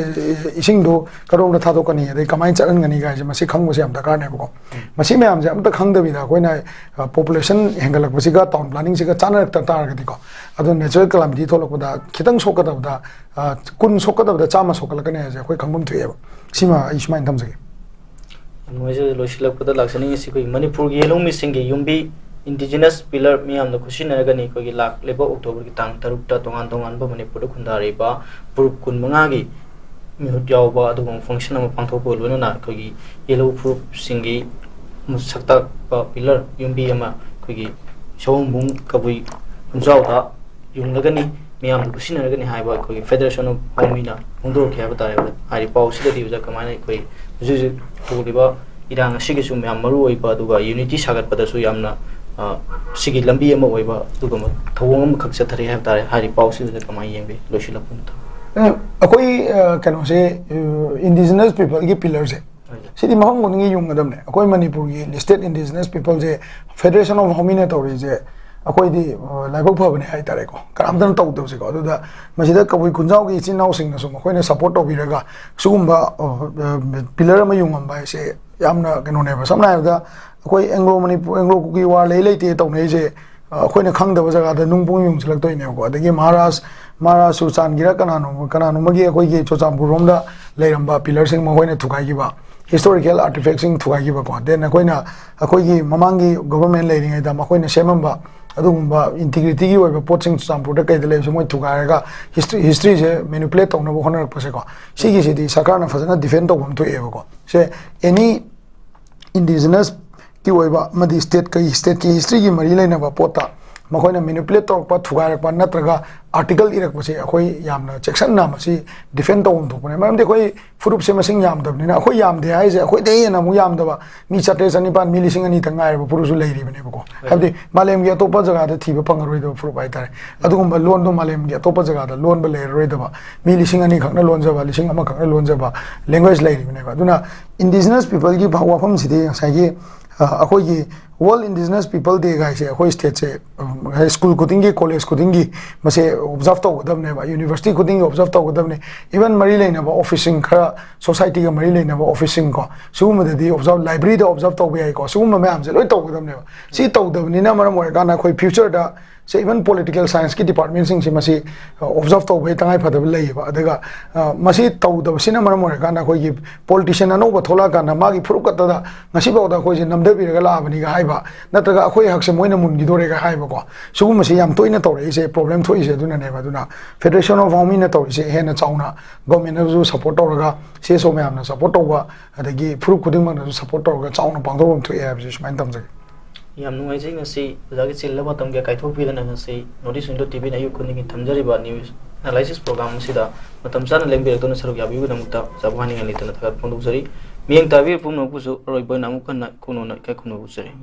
ꯏꯁꯤꯡꯗꯣ ꯀꯗꯣꯝꯗ ꯊꯥꯗꯣꯛꯀꯅꯤ, ꯑꯗꯩ ꯀꯃꯥꯏꯅ ꯆꯠꯍꯟꯒꯅꯤ ꯀꯥꯏꯁꯦ, ꯃꯁꯤ ꯈꯪꯕꯁꯦ ꯌꯥꯝ ꯗꯔꯀꯥꯔꯅꯦꯕꯀꯣ꯫ ꯃꯁꯤ ꯃꯌꯥꯝꯁꯦ ꯑꯝꯇ ꯈꯪꯗꯕꯤꯗ ꯑꯩꯈꯣꯏꯅ ꯄꯣꯄꯨꯂꯦꯁꯟ ꯍꯦꯟꯒꯠꯂꯛꯄꯁꯤꯒ ꯇꯥꯎꯟ ꯄ꯭ꯂꯥꯅꯤꯡꯁꯤꯒ ꯆꯥꯟꯅꯔꯛꯇ ꯇꯥꯔꯒꯗꯤꯀꯣ, ꯑꯗꯣ ꯅꯦꯆꯔꯦꯜ ꯀꯦꯂꯥꯃꯤꯇꯤ ꯊꯣꯛꯂꯛꯄꯗ ꯈꯤꯇꯪ ꯁꯣꯛꯀꯗꯕꯗ, ꯀꯨꯟ ꯁꯣꯛꯀꯗꯕꯗ ꯆꯥꯝꯃ ꯁꯣꯛꯀꯠꯂꯛꯀꯅꯤ ꯍꯥꯏꯁꯦ ꯑꯩꯈꯣꯏ ꯈꯪꯐꯝ ꯊꯣꯛꯑꯦꯕ꯫ ꯁꯤꯃ ꯑꯩ ꯁꯨꯃꯥꯏꯅ ꯊꯝꯖꯒꯦ꯫ ꯅꯣꯏꯁꯦ ꯂꯣꯏꯁꯤꯜꯂꯛꯄꯗ ꯂꯥꯛꯆꯅꯤꯡꯉꯤꯁꯤ ꯑꯩꯈꯣꯏꯒꯤ ꯃꯅꯤꯄꯨꯔꯒꯤ ꯌꯦꯜꯍꯧꯃꯤꯁꯤꯡꯒꯤ ꯌꯨꯝꯕꯤ, ꯏꯟꯗꯤꯖꯤꯅꯁ ꯄꯤꯂꯔ ꯃꯤꯌꯥꯝꯅ ꯈꯨꯠꯁꯤꯟꯅꯔꯒꯅꯤ ꯑꯩꯈꯣꯏꯒꯤ ꯂꯥꯛꯂꯤꯕ ꯑꯣꯛꯇꯣꯕꯔꯒꯤ ꯇꯥꯡ ꯇꯔꯨꯛꯇ ꯇꯣꯉꯥꯟ ꯇꯣꯉꯥꯟꯕ ꯃꯅꯤꯄꯨꯔꯗ ꯈꯨꯟꯗꯥꯔꯤꯕ ꯐꯨꯔꯨꯞ ꯀꯨꯟꯃꯉꯥꯒꯤ ꯃꯤꯍꯨꯠ ꯌꯥꯎꯕ ꯑꯗꯨꯒꯨꯝꯕ ꯐꯪꯁꯟ ꯑꯃ ꯄꯥꯡꯊꯣꯛꯄꯒ ꯂꯣꯏꯅꯅ ꯑꯩꯈꯣꯏꯒꯤ ꯌꯦꯜꯍꯧ ꯐꯨꯔꯨꯞꯁꯤꯡꯒꯤ ꯁꯛꯇꯥꯛꯄ ꯄꯤꯂꯔ ꯌꯨꯝꯕꯤ ꯑꯃ ꯑꯩꯈꯣꯏꯒꯤ ꯁꯑꯣꯝꯕꯨꯡ ꯀꯕꯨꯏ ꯈꯨꯟꯖꯥꯎꯗ ꯌꯨꯡꯂꯒꯅꯤ, ꯃꯤꯌꯥꯝꯅ ꯈꯨꯠꯁꯤꯟꯅꯔꯒꯅꯤ ꯍꯥꯏꯕ ꯑꯩꯈꯣꯏꯒꯤ ꯐꯦꯗꯔꯦꯁꯟ ꯑꯣꯐ ꯃꯣꯃꯤꯅ ꯐꯣꯡꯗꯣꯔꯛꯈꯤ ꯍꯥꯏꯕ ꯇꯥꯔꯦ꯫ ꯍꯥꯏꯔꯤꯕ ꯄꯥꯎꯁꯤꯗꯗꯤ ꯑꯣꯖꯥ ꯀꯃꯥꯏꯅ ꯑꯩꯈꯣꯏ ꯍꯧꯖꯤꯛ ꯍꯧꯖꯤꯛ ꯊꯣꯛꯂꯤꯕ ꯏꯔꯥꯡ ꯑꯁꯤꯒꯤꯁꯨ ꯌꯥꯝ ꯃꯔꯨ ꯑꯣꯏꯕ, ꯑꯗꯨꯒ ꯌꯨꯅꯤꯇꯤ ꯁꯥꯒꯠꯄꯗꯁꯨ ꯌꯥꯝꯅ ꯁꯤꯒꯤ ꯂꯝꯕꯤ ꯑꯃ ꯑꯣꯏꯕ ꯑꯗꯨꯒꯨꯝꯕ ꯊꯧꯑꯣꯡ ꯑꯃꯈꯛ ꯆꯠꯊꯔꯤ ꯍꯥꯏꯕ ꯇꯥꯔꯦ꯫ ꯍꯥꯏꯔꯤꯕ ꯄꯥꯎꯁꯤꯗ ꯀꯃꯥꯏꯅ ꯌꯦꯡꯕꯤ? ꯂꯣꯏꯁꯤꯜꯂꯛꯄ ꯃꯇꯝ꯫ ꯑꯩꯈꯣꯏ ꯀꯩꯅꯣꯁꯦ, ꯏꯟꯗꯤꯖꯤꯅꯁ ꯄꯤꯄꯜꯒꯤ ꯄꯤꯂꯔꯁꯦ, ꯁꯤꯗꯤ ꯃꯐꯝ ꯈꯨꯗꯤꯡꯒꯤ ꯌꯨꯡꯒꯗꯕꯅꯦ꯫ ꯑꯩꯈꯣꯏ ꯃꯅꯤꯄꯨꯔꯒꯤ listed indigenous peopleꯁꯦ, Federation of Hawmiꯅ ꯇꯧꯔꯤꯁꯦ, ꯑꯩꯈꯣꯏꯗꯤ ꯑ, ꯂꯥꯏꯕꯛ ꯐꯕꯅꯦ ꯍꯥꯏꯇꯥꯔꯦꯀꯣ, ꯀꯅꯥꯝꯇꯅ ꯇꯧꯗꯕꯁꯦꯀꯣ꯫ ꯑꯗꯨꯗ ꯃꯁꯤꯗ ꯀꯕꯨꯏ ꯈꯨꯟꯖꯥꯎꯒꯤ ꯏꯆꯤꯟ ꯏꯅꯥꯎꯁꯤꯡꯅꯁꯨ ꯃꯈꯣꯏꯅ support ꯇꯧꯕꯤꯔꯒ ꯁꯤꯒꯨꯝꯕ ꯄꯤꯂꯔ ꯑꯃ ꯌꯨꯡꯉꯝꯕ ꯍꯥꯏꯁꯦ ꯌꯥꯝꯅ ꯀꯩꯅꯣꯅꯦꯕ꯫ ꯁꯝꯅ ꯍꯥꯏꯔꯕꯗ, ꯑꯩꯈꯣꯏ ꯑꯦꯡꯒ꯭ꯂꯣ ꯃꯅꯤꯄꯨꯔ, ꯑꯦꯡꯒ꯭ꯂꯣ ꯀꯨꯀꯤ ꯋꯥꯔ ꯂꯩ ꯂꯩꯇꯦ ꯇꯧꯅꯩꯁꯦ, ꯑ, ꯑꯩꯈꯣꯏꯅ ꯈꯪꯗꯕ ꯖꯒꯥꯗ ꯅꯨꯡ ꯄꯨꯡ ꯌꯨꯡꯁꯤꯜꯂꯛꯇꯣꯏꯅꯦꯕꯀꯣ꯫ ꯑꯗꯒꯤ ꯃꯍꯥꯔꯥꯖ, ꯃꯍꯥꯔꯥꯖ ꯆꯨꯔꯆꯥꯟꯒꯤꯔ ꯀꯅꯥꯅꯣ, ꯀꯅꯥꯅꯣꯃꯒꯤ ꯑꯩꯈꯣꯏꯒꯤ ꯆꯨꯔꯆꯥꯟꯄꯨꯔ ꯔꯣꯝꯗ ꯂꯩꯔꯝꯕ ꯄꯤꯂꯔꯁꯤꯡ ꯃꯈꯣꯏꯅ ꯊꯨꯒꯥꯏꯈꯤꯕ, historical artifactꯁꯤꯡ ꯊꯨꯒꯥꯏꯈꯤꯕꯀꯣ꯫ Then ꯑꯩꯈꯣꯏꯅ, ꯑꯩꯈꯣꯏꯒꯤ ꯃꯃꯥꯡꯒꯤ government ꯂꯩꯔꯤꯉꯩꯗ ꯃꯈꯣꯏꯅ ꯁꯦꯝꯃꯝꯕ ꯑꯗꯨꯒꯨꯝꯕ integrityꯒꯤ ꯑꯣꯏꯕ ꯄꯣꯠꯁꯤꯡ ꯆꯨꯔꯆꯥꯟꯄꯨꯔꯗ ꯀꯩꯗ ꯂꯩꯕꯁꯦ ꯃꯣꯏ ꯊꯨꯒꯥꯏꯔꯒ history, historyꯁꯦ manipulate ꯇꯧꯅꯕ ꯍꯣꯠꯅꯔꯛꯄꯁꯦꯀꯣ, ꯁꯤꯒꯤꯁꯤꯗꯤ ꯁꯔꯀꯥꯔꯅ ꯐꯖꯅ defend ꯇꯧꯕ ꯑꯃ ꯊꯣꯛꯑꯦꯕꯀꯣ꯫ ꯁꯦ, any indigenous ꯀꯤ ꯑꯣꯏꯕ ꯑꯃꯗꯤ stateꯀꯤ, stateꯀꯤ historyꯒꯤ ꯃꯔꯤ ꯂꯩꯅꯕ ꯄꯣꯠꯇ ꯃꯈꯣꯏꯅ manipulate ꯇꯧꯔꯛꯄ, ꯊꯨꯒꯥꯏꯔꯛꯄ ꯅꯠꯇ꯭ꯔꯒ article ꯏꯔꯛꯄꯁꯦ ꯑꯩꯈꯣꯏ ꯌꯥꯝꯅ ꯆꯦꯛꯁꯤꯟꯅ ꯃꯁꯤ defend ꯇꯧꯐꯝ ꯊꯣꯛꯄꯅꯦ꯫ ꯃꯔꯝꯗꯤ ꯑꯩꯈꯣꯏ ꯐꯨꯔꯨꯞꯁꯦ ꯃꯁꯤꯡ ꯌꯥꯝꯗꯕꯅꯤꯅ, ꯑꯩꯈꯣꯏ ꯌꯥꯝꯗꯦ ꯍꯥꯏꯁꯦ ꯑꯩꯈꯣꯏꯗꯩ ꯍꯦꯟꯅ ꯑꯃꯨꯛ ꯌꯥꯝꯗꯕ ꯃꯤ ꯆꯥꯇ꯭ꯔꯦꯠ ꯆꯅꯤꯄꯥꯟ, ꯃꯤ ꯂꯤꯁꯤꯡ ꯑꯅꯤꯇꯪ ꯉꯥꯏꯔꯕ ꯐꯨꯔꯨꯞꯁꯨ ꯂꯩꯔꯤꯕꯅꯦꯕꯀꯣ꯫ ꯍꯥꯏꯕꯗꯤ ꯃꯥꯂꯦꯝꯒꯤ ꯑꯇꯣꯞꯄ ꯖꯒꯥꯗ ꯊꯤꯕ ꯐꯪꯉꯔꯣꯏꯗꯕ ꯐꯨꯔꯨꯞ ꯍꯥꯏꯇꯥꯔꯦ꯫ ꯑꯗꯨꯒꯨꯝꯕ ꯂꯣꯟꯗꯣ ꯃꯥꯂꯦꯝꯒꯤ ꯑꯇꯣꯞꯄ ꯖꯒꯥꯗ ꯂꯣꯟꯕ ꯂꯩꯔꯔꯣꯏꯗꯕ, ꯃꯤ ꯂꯤꯁꯤꯡ ꯑꯅꯤ ꯈꯛꯅ ꯂꯣꯟꯖꯕ, ꯂꯤꯁꯤꯡ ꯑꯃ ꯈꯛꯅ ꯂꯣꯟꯖꯕ language ꯂꯩꯔꯤꯕꯅꯦꯕ꯫ ꯑꯗꯨꯅ indigenous peopleꯒꯤ ꯋꯥꯐꯝꯁꯤꯗꯤ ꯉꯁꯥꯏꯒꯤ, ꯑ, ꯑꯩꯈꯣꯏꯒꯤ World Indigenous People Day ꯒꯥꯏꯁꯦ ꯑꯩꯈꯣꯏ stateꯁꯦ, ꯎꯝ, ꯁ꯭ꯀꯨꯜ ꯈꯨꯗꯤꯡꯒꯤ, ꯀꯣꯂꯦꯖ ꯈꯨꯗꯤꯡꯒꯤ ꯃꯁꯦ observe ꯇꯧꯒꯗꯕꯅꯦꯕ, ꯌꯨꯅꯤꯚꯔꯁꯤꯇꯤ ꯈꯨꯗꯤꯡꯒꯤ observe ꯇꯧꯒꯗꯕꯅꯦ꯫ Even ꯃꯔꯤ ꯂꯩꯅꯕ officeꯁꯤꯡ, ꯈꯔ societyꯒ ꯃꯔꯤ ꯂꯩꯅꯕ officeꯁꯤꯡ ꯀꯣ, ꯁꯤꯒꯨꯝꯕꯗꯗꯤ observe, libraryꯗ observe ꯇꯧꯕ ꯌꯥꯏꯀꯣ꯫ ꯁꯤꯒꯨꯝꯕ ꯃꯌꯥꯝꯁꯦ ꯂꯣꯏ ꯇꯧꯒꯗꯕꯅꯦꯕ꯫ ꯁꯤ ꯇꯧꯗꯕꯅꯤꯅ ꯃꯔꯝ ꯑꯣꯏꯔꯀꯥꯟꯗ ꯑꯩꯈꯣꯏ futureꯗ ꯁꯦ, even political scienceꯀꯤ departmentꯁꯤꯡꯁꯦ ꯃꯁꯤ, ꯑ, observe ꯇꯧꯕꯒꯤ ꯇꯉꯥꯏ ꯐꯗꯕ ꯂꯩꯌꯦꯕ꯫ ꯑꯗꯨꯒ, ꯑ, ꯃꯁꯤ ꯇꯧꯗꯕꯁꯤꯅ ꯃꯔꯝ ꯑꯣꯏꯔꯀꯥꯟꯗ ꯑꯩꯈꯣꯏꯒꯤ politician ꯑꯅꯧꯕ ꯊꯣꯛꯂꯛꯑꯀꯥꯟꯗ ꯃꯥꯒꯤ ꯐꯨꯔꯨꯞ ꯈꯛꯇꯗ ꯉꯁꯤꯐꯥꯎꯗ ꯑꯩꯈꯣꯏꯁꯦ ꯅꯝꯊꯕꯤꯔꯒ ꯂꯥꯛꯑꯕꯅꯤꯒ ꯍꯥꯏꯕ, ꯅꯠꯇ꯭ꯔꯒ ꯑꯩꯈꯣꯏ ꯍꯛꯁꯦ ꯃꯣꯏꯅ ꯃꯨꯟꯈꯤꯗꯣꯔꯦꯒ ꯍꯥꯏꯕꯀꯣ꯫ ꯁꯤꯒꯨꯝꯕꯁꯤ ꯌꯥꯝ ꯇꯣꯏꯅ ꯇꯧꯔꯛꯏꯁꯦ, problem ꯊꯣꯛꯏꯁꯦ ꯑꯗꯨꯅꯅꯦꯕ꯫ ꯑꯗꯨꯅ Federation of Hawmiꯅ ꯇꯧꯔꯤꯁꯦ ꯍꯦꯟꯅ ꯆꯥꯎꯅ governmentꯅꯁꯨ support ꯇꯧꯔꯒ, CSO ꯃꯌꯥꯝꯅ support ꯇꯧꯕ, ꯑꯗꯒꯤ ꯐꯨꯔꯨꯞ ꯈꯨꯗꯤꯡꯃꯛꯅꯁꯨ support ꯇꯧꯔꯒ ꯆꯥꯎꯅ ꯄꯥꯡꯊꯣꯛꯄ ꯑꯃ ꯊꯣꯛꯑꯦ ꯍꯥꯏꯕꯁꯤ ꯁꯨꯃꯥꯏꯅ ꯊꯝꯖꯒꯦ꯫ ꯌꯥꯝ ꯅꯨꯡꯉꯥꯏꯖꯩ, ꯉꯁꯤ ꯑꯣꯖꯥꯒꯤ ꯆꯤꯜꯂꯕ ꯃꯇꯝ ꯀꯌꯥ ꯀꯥꯏꯊꯣꯛꯄꯤꯗꯅ ꯉꯁꯤ North East Window TVꯅ ꯑꯌꯨꯛ ꯈꯨꯗꯤꯡꯒꯤ ꯊꯝꯖꯔꯤꯕ news analysis program ꯑꯁꯤꯗ ꯃꯇꯝ ꯆꯥꯅ ꯂꯦꯡꯕꯤꯔꯛꯇꯨꯅ ꯁꯔꯨꯛ ꯌꯥꯕꯤꯕꯒꯤꯗꯃꯛꯇ ꯑꯣꯖꯥꯕꯨ ꯍꯥꯏꯅꯤꯡꯉꯥꯏ ꯂꯩꯇꯅ ꯊꯥꯒꯠꯄ ꯐꯣꯡꯗꯣꯛꯆꯔꯤ꯫ ꯃꯤꯠꯌꯦꯡ ꯇꯥꯕꯤꯔꯤꯕ ꯄꯨꯝꯅꯃꯛꯄꯨꯁꯨ ꯑꯔꯣꯏꯕ ꯑꯣꯏꯅ ꯑꯃꯨꯛ ꯍꯟꯅ ꯏꯀꯥꯏ ꯈꯨꯝꯅꯕ ꯎꯠꯆꯔꯤ꯫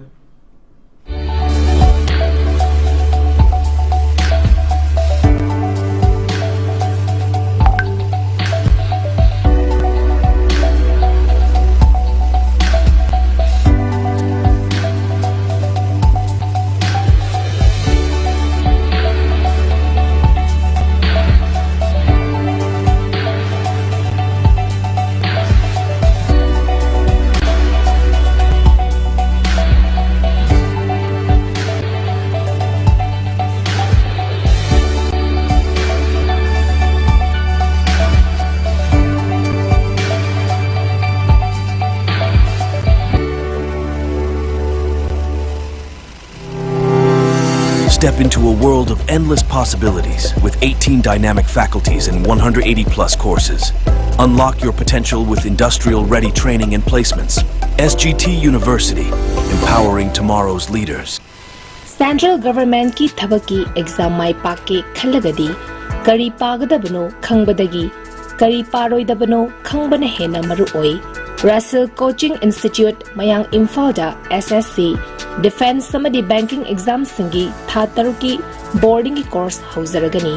Step into a world of endless possibilities with eighteen dynamic faculties and one hundred eighty plus courses. Unlock your potential with industrial ready training and placements. S G T University, empowering tomorrow's leaders. Central Government ꯀꯤ ꯊꯕꯛꯀꯤ exam ꯃꯥꯏ ꯄꯥꯛꯀꯦ ꯈꯜꯂꯒꯗꯤ ꯀꯔꯤ ꯄꯥꯒꯗꯕꯅꯣ ꯈꯪꯕꯗꯒꯤ ꯀꯔꯤ ꯄꯥꯔꯣꯏꯗꯕꯅꯣ ꯈꯪꯕꯅ ꯍꯦꯟꯅ ꯃꯔꯨ ꯑꯣꯏ꯫ Russell Coaching Institute, ꯃꯌꯥꯡ ꯏꯝꯐꯥꯜꯗ S S C, defence ꯑꯃꯗꯤ banking exam ꯁꯤꯡꯒꯤ ꯊꯥ ꯇꯔꯨꯛꯀꯤ boarding ꯒꯤ course ꯍꯧꯖꯔꯒꯅꯤ꯫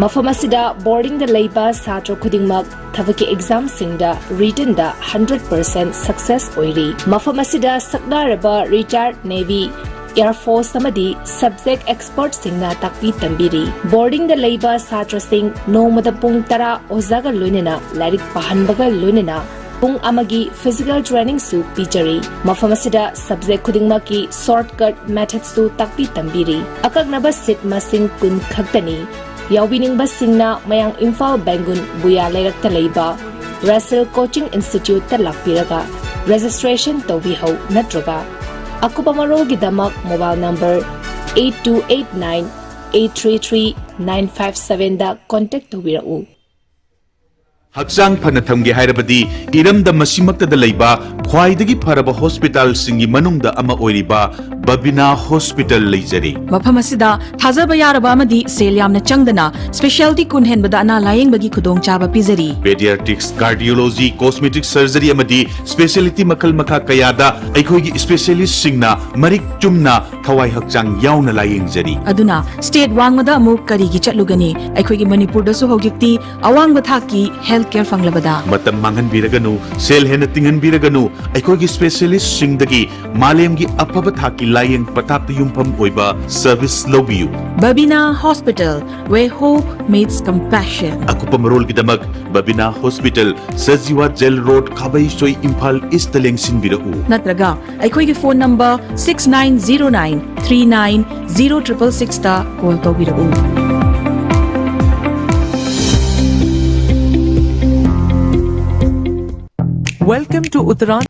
ꯃꯐꯝ ꯑꯁꯤꯗ boarding ꯗ ꯂꯩꯕ ꯁꯥꯇ꯭ꯔ ꯈꯨꯗꯤꯡꯃꯛ ꯊꯕꯛꯀꯤ exam ꯁꯤꯡꯗ written ꯗ hundred percent success ꯑꯣꯏꯔꯤ꯫ ꯃꯐꯝ ꯑꯁꯤꯗ ꯁꯛꯅꯥꯏꯔꯕ retired Navy, Air Force ꯑꯃꯗꯤ subject expert ꯁꯤꯡꯅ ꯇꯥꯛꯄꯤ ꯇꯝꯕꯤꯔꯤ꯫ Boarding ꯗ ꯂꯩꯕ ꯁꯥꯇ꯭ꯔꯁꯤꯡ ꯅꯣꯡꯃꯗ ꯄꯨꯡ ꯇꯔꯥ ꯑꯣꯖꯥꯒ ꯂꯣꯏꯅꯅ ꯂꯥꯏꯔꯤꯛ ꯄꯥꯍꯟꯕꯒ ꯂꯣꯏꯅꯅ ꯄꯨꯡ ꯑꯃꯒꯤ physical training ꯁꯨ ꯄꯤꯖꯔꯤ꯫ ꯃꯐꯝ ꯑꯁꯤꯗ subject ꯈꯨꯗꯤꯡꯃꯛꯀꯤ shortcut method ꯁꯨ ꯇꯥꯛꯄꯤ ꯇꯝꯕꯤꯔꯤ꯫ ꯑꯀꯛꯅꯕ seat ꯃꯁꯤꯡ ꯀꯨꯟ ꯈꯛꯇꯅꯤ꯫ ꯌꯥꯎꯕꯤꯅꯤꯡꯕꯁꯤꯡꯅ ꯃꯌꯥꯡ ꯏꯝꯐꯥꯜ ꯕꯦꯡꯒꯨꯟ ꯕꯨꯌꯥ ꯂꯩꯔꯛꯇ ꯂꯩꯕ Russell Coaching Institute ꯇ ꯂꯥꯛꯄꯤꯔꯒ registration ꯇꯧꯕꯤꯍꯧ ꯅꯠꯇ꯭ꯔꯒ ꯑꯀꯨꯞꯄ ꯃꯔꯣꯜꯒꯤꯗꯃꯛ mobile number eight two eight nine eight three three nine five seven ꯗ contact ꯇꯧꯕꯤꯔꯛꯎ꯫ ꯍꯛꯆꯥꯡ ꯐꯅ ꯊꯝꯒꯦ ꯍꯥꯏꯔꯕꯗꯤ ꯏꯔꯝꯗꯝ ꯑꯁꯤꯃꯛꯇꯗ ꯂꯩꯕ ꯈ꯭ꯋꯥꯏꯗꯒꯤ ꯐꯔꯕ ꯍꯣꯁꯄꯤꯇꯥꯜꯁꯤꯡꯒꯤ ꯃꯅꯨꯡꯗ ꯑꯃ ꯑꯣꯏꯔꯤꯕ ꯕꯕꯤꯅꯥ ꯍꯣꯁꯄꯤꯇꯥꯜ ꯂꯩꯖꯔꯤ꯫ ꯃꯐꯝ ꯑꯁꯤꯗ ꯊꯥꯖꯕ ꯌꯥꯔꯕ ꯑꯃꯗꯤ ꯁꯦꯜ ꯌꯥꯝꯅ ꯆꯪꯗꯅ specialty ꯀꯨꯟ ꯍꯦꯟꯕꯗ ꯑꯅꯥ ꯂꯥꯌꯦꯡꯕꯒꯤ ꯈꯨꯗꯣꯡꯆꯥꯕ ꯄꯤꯖꯔꯤ꯫ Pediatrics, cardiology, cosmetic surgery ꯑꯃꯗꯤ specialty ꯃꯈꯜ ꯃꯈꯥ ꯀꯌꯥꯗ ꯑꯩꯈꯣꯏꯒꯤ specialist ꯁꯤꯡꯅ ꯃꯔꯤꯛ ꯆꯨꯝꯅ ꯊꯋꯥꯏ ꯍꯛꯆꯥꯡ ꯌꯥꯎꯅ ꯂꯥꯌꯦꯡꯖꯔꯤ꯫ ꯑꯗꯨꯅ state ꯋꯥꯡꯃꯗ ꯑꯃꯨꯛ ꯀꯔꯤꯒꯤ ꯆꯠꯂꯨꯒꯅꯤ? ꯑꯩꯈꯣꯏꯒꯤ ꯃꯅꯤꯄꯨꯔꯗꯁꯨ ꯍꯧꯖꯤꯛꯇꯤ ꯑꯋꯥꯡꯕ ꯊꯥꯛꯀꯤ health care ꯐꯪꯂꯕꯗ꯫ ꯃꯇꯝ ꯃꯥꯡꯍꯟꯕꯤꯔꯒꯅꯨ, ꯁꯦꯜ ꯍꯦꯟꯅ ꯇꯤꯡꯍꯟꯕꯤꯔꯒꯅꯨ, ꯑꯩꯈꯣꯏꯒꯤ specialist ꯁꯤꯡꯗꯒꯤ ꯃꯥꯂꯦꯝꯒꯤ ꯑꯐꯕ ꯊꯥꯛꯀꯤ ꯂꯥꯌꯦꯡ ꯄꯊꯥꯞꯇ ꯌꯨꯝꯐꯝ ꯑꯣꯏꯕ service ꯂꯧꯕꯤꯌꯨ꯫ Babina Hospital, where hope meets compassion. ꯑꯀꯨꯞꯄ ꯃꯔꯣꯜꯒꯤꯗꯃꯛ Babina hospital, Sajiwa jail road, Khabeisoi, Imphal east ꯂꯦꯡꯁꯤꯟꯕꯤꯔꯛꯎ꯫ ꯅꯠꯇ꯭ꯔꯒ ꯑꯩꯈꯣꯏꯒꯤ phone number six nine zero nine three nine zero triple six ꯇ call ꯇꯧꯕꯤꯔꯛꯎ꯫ Welcome to Uttaran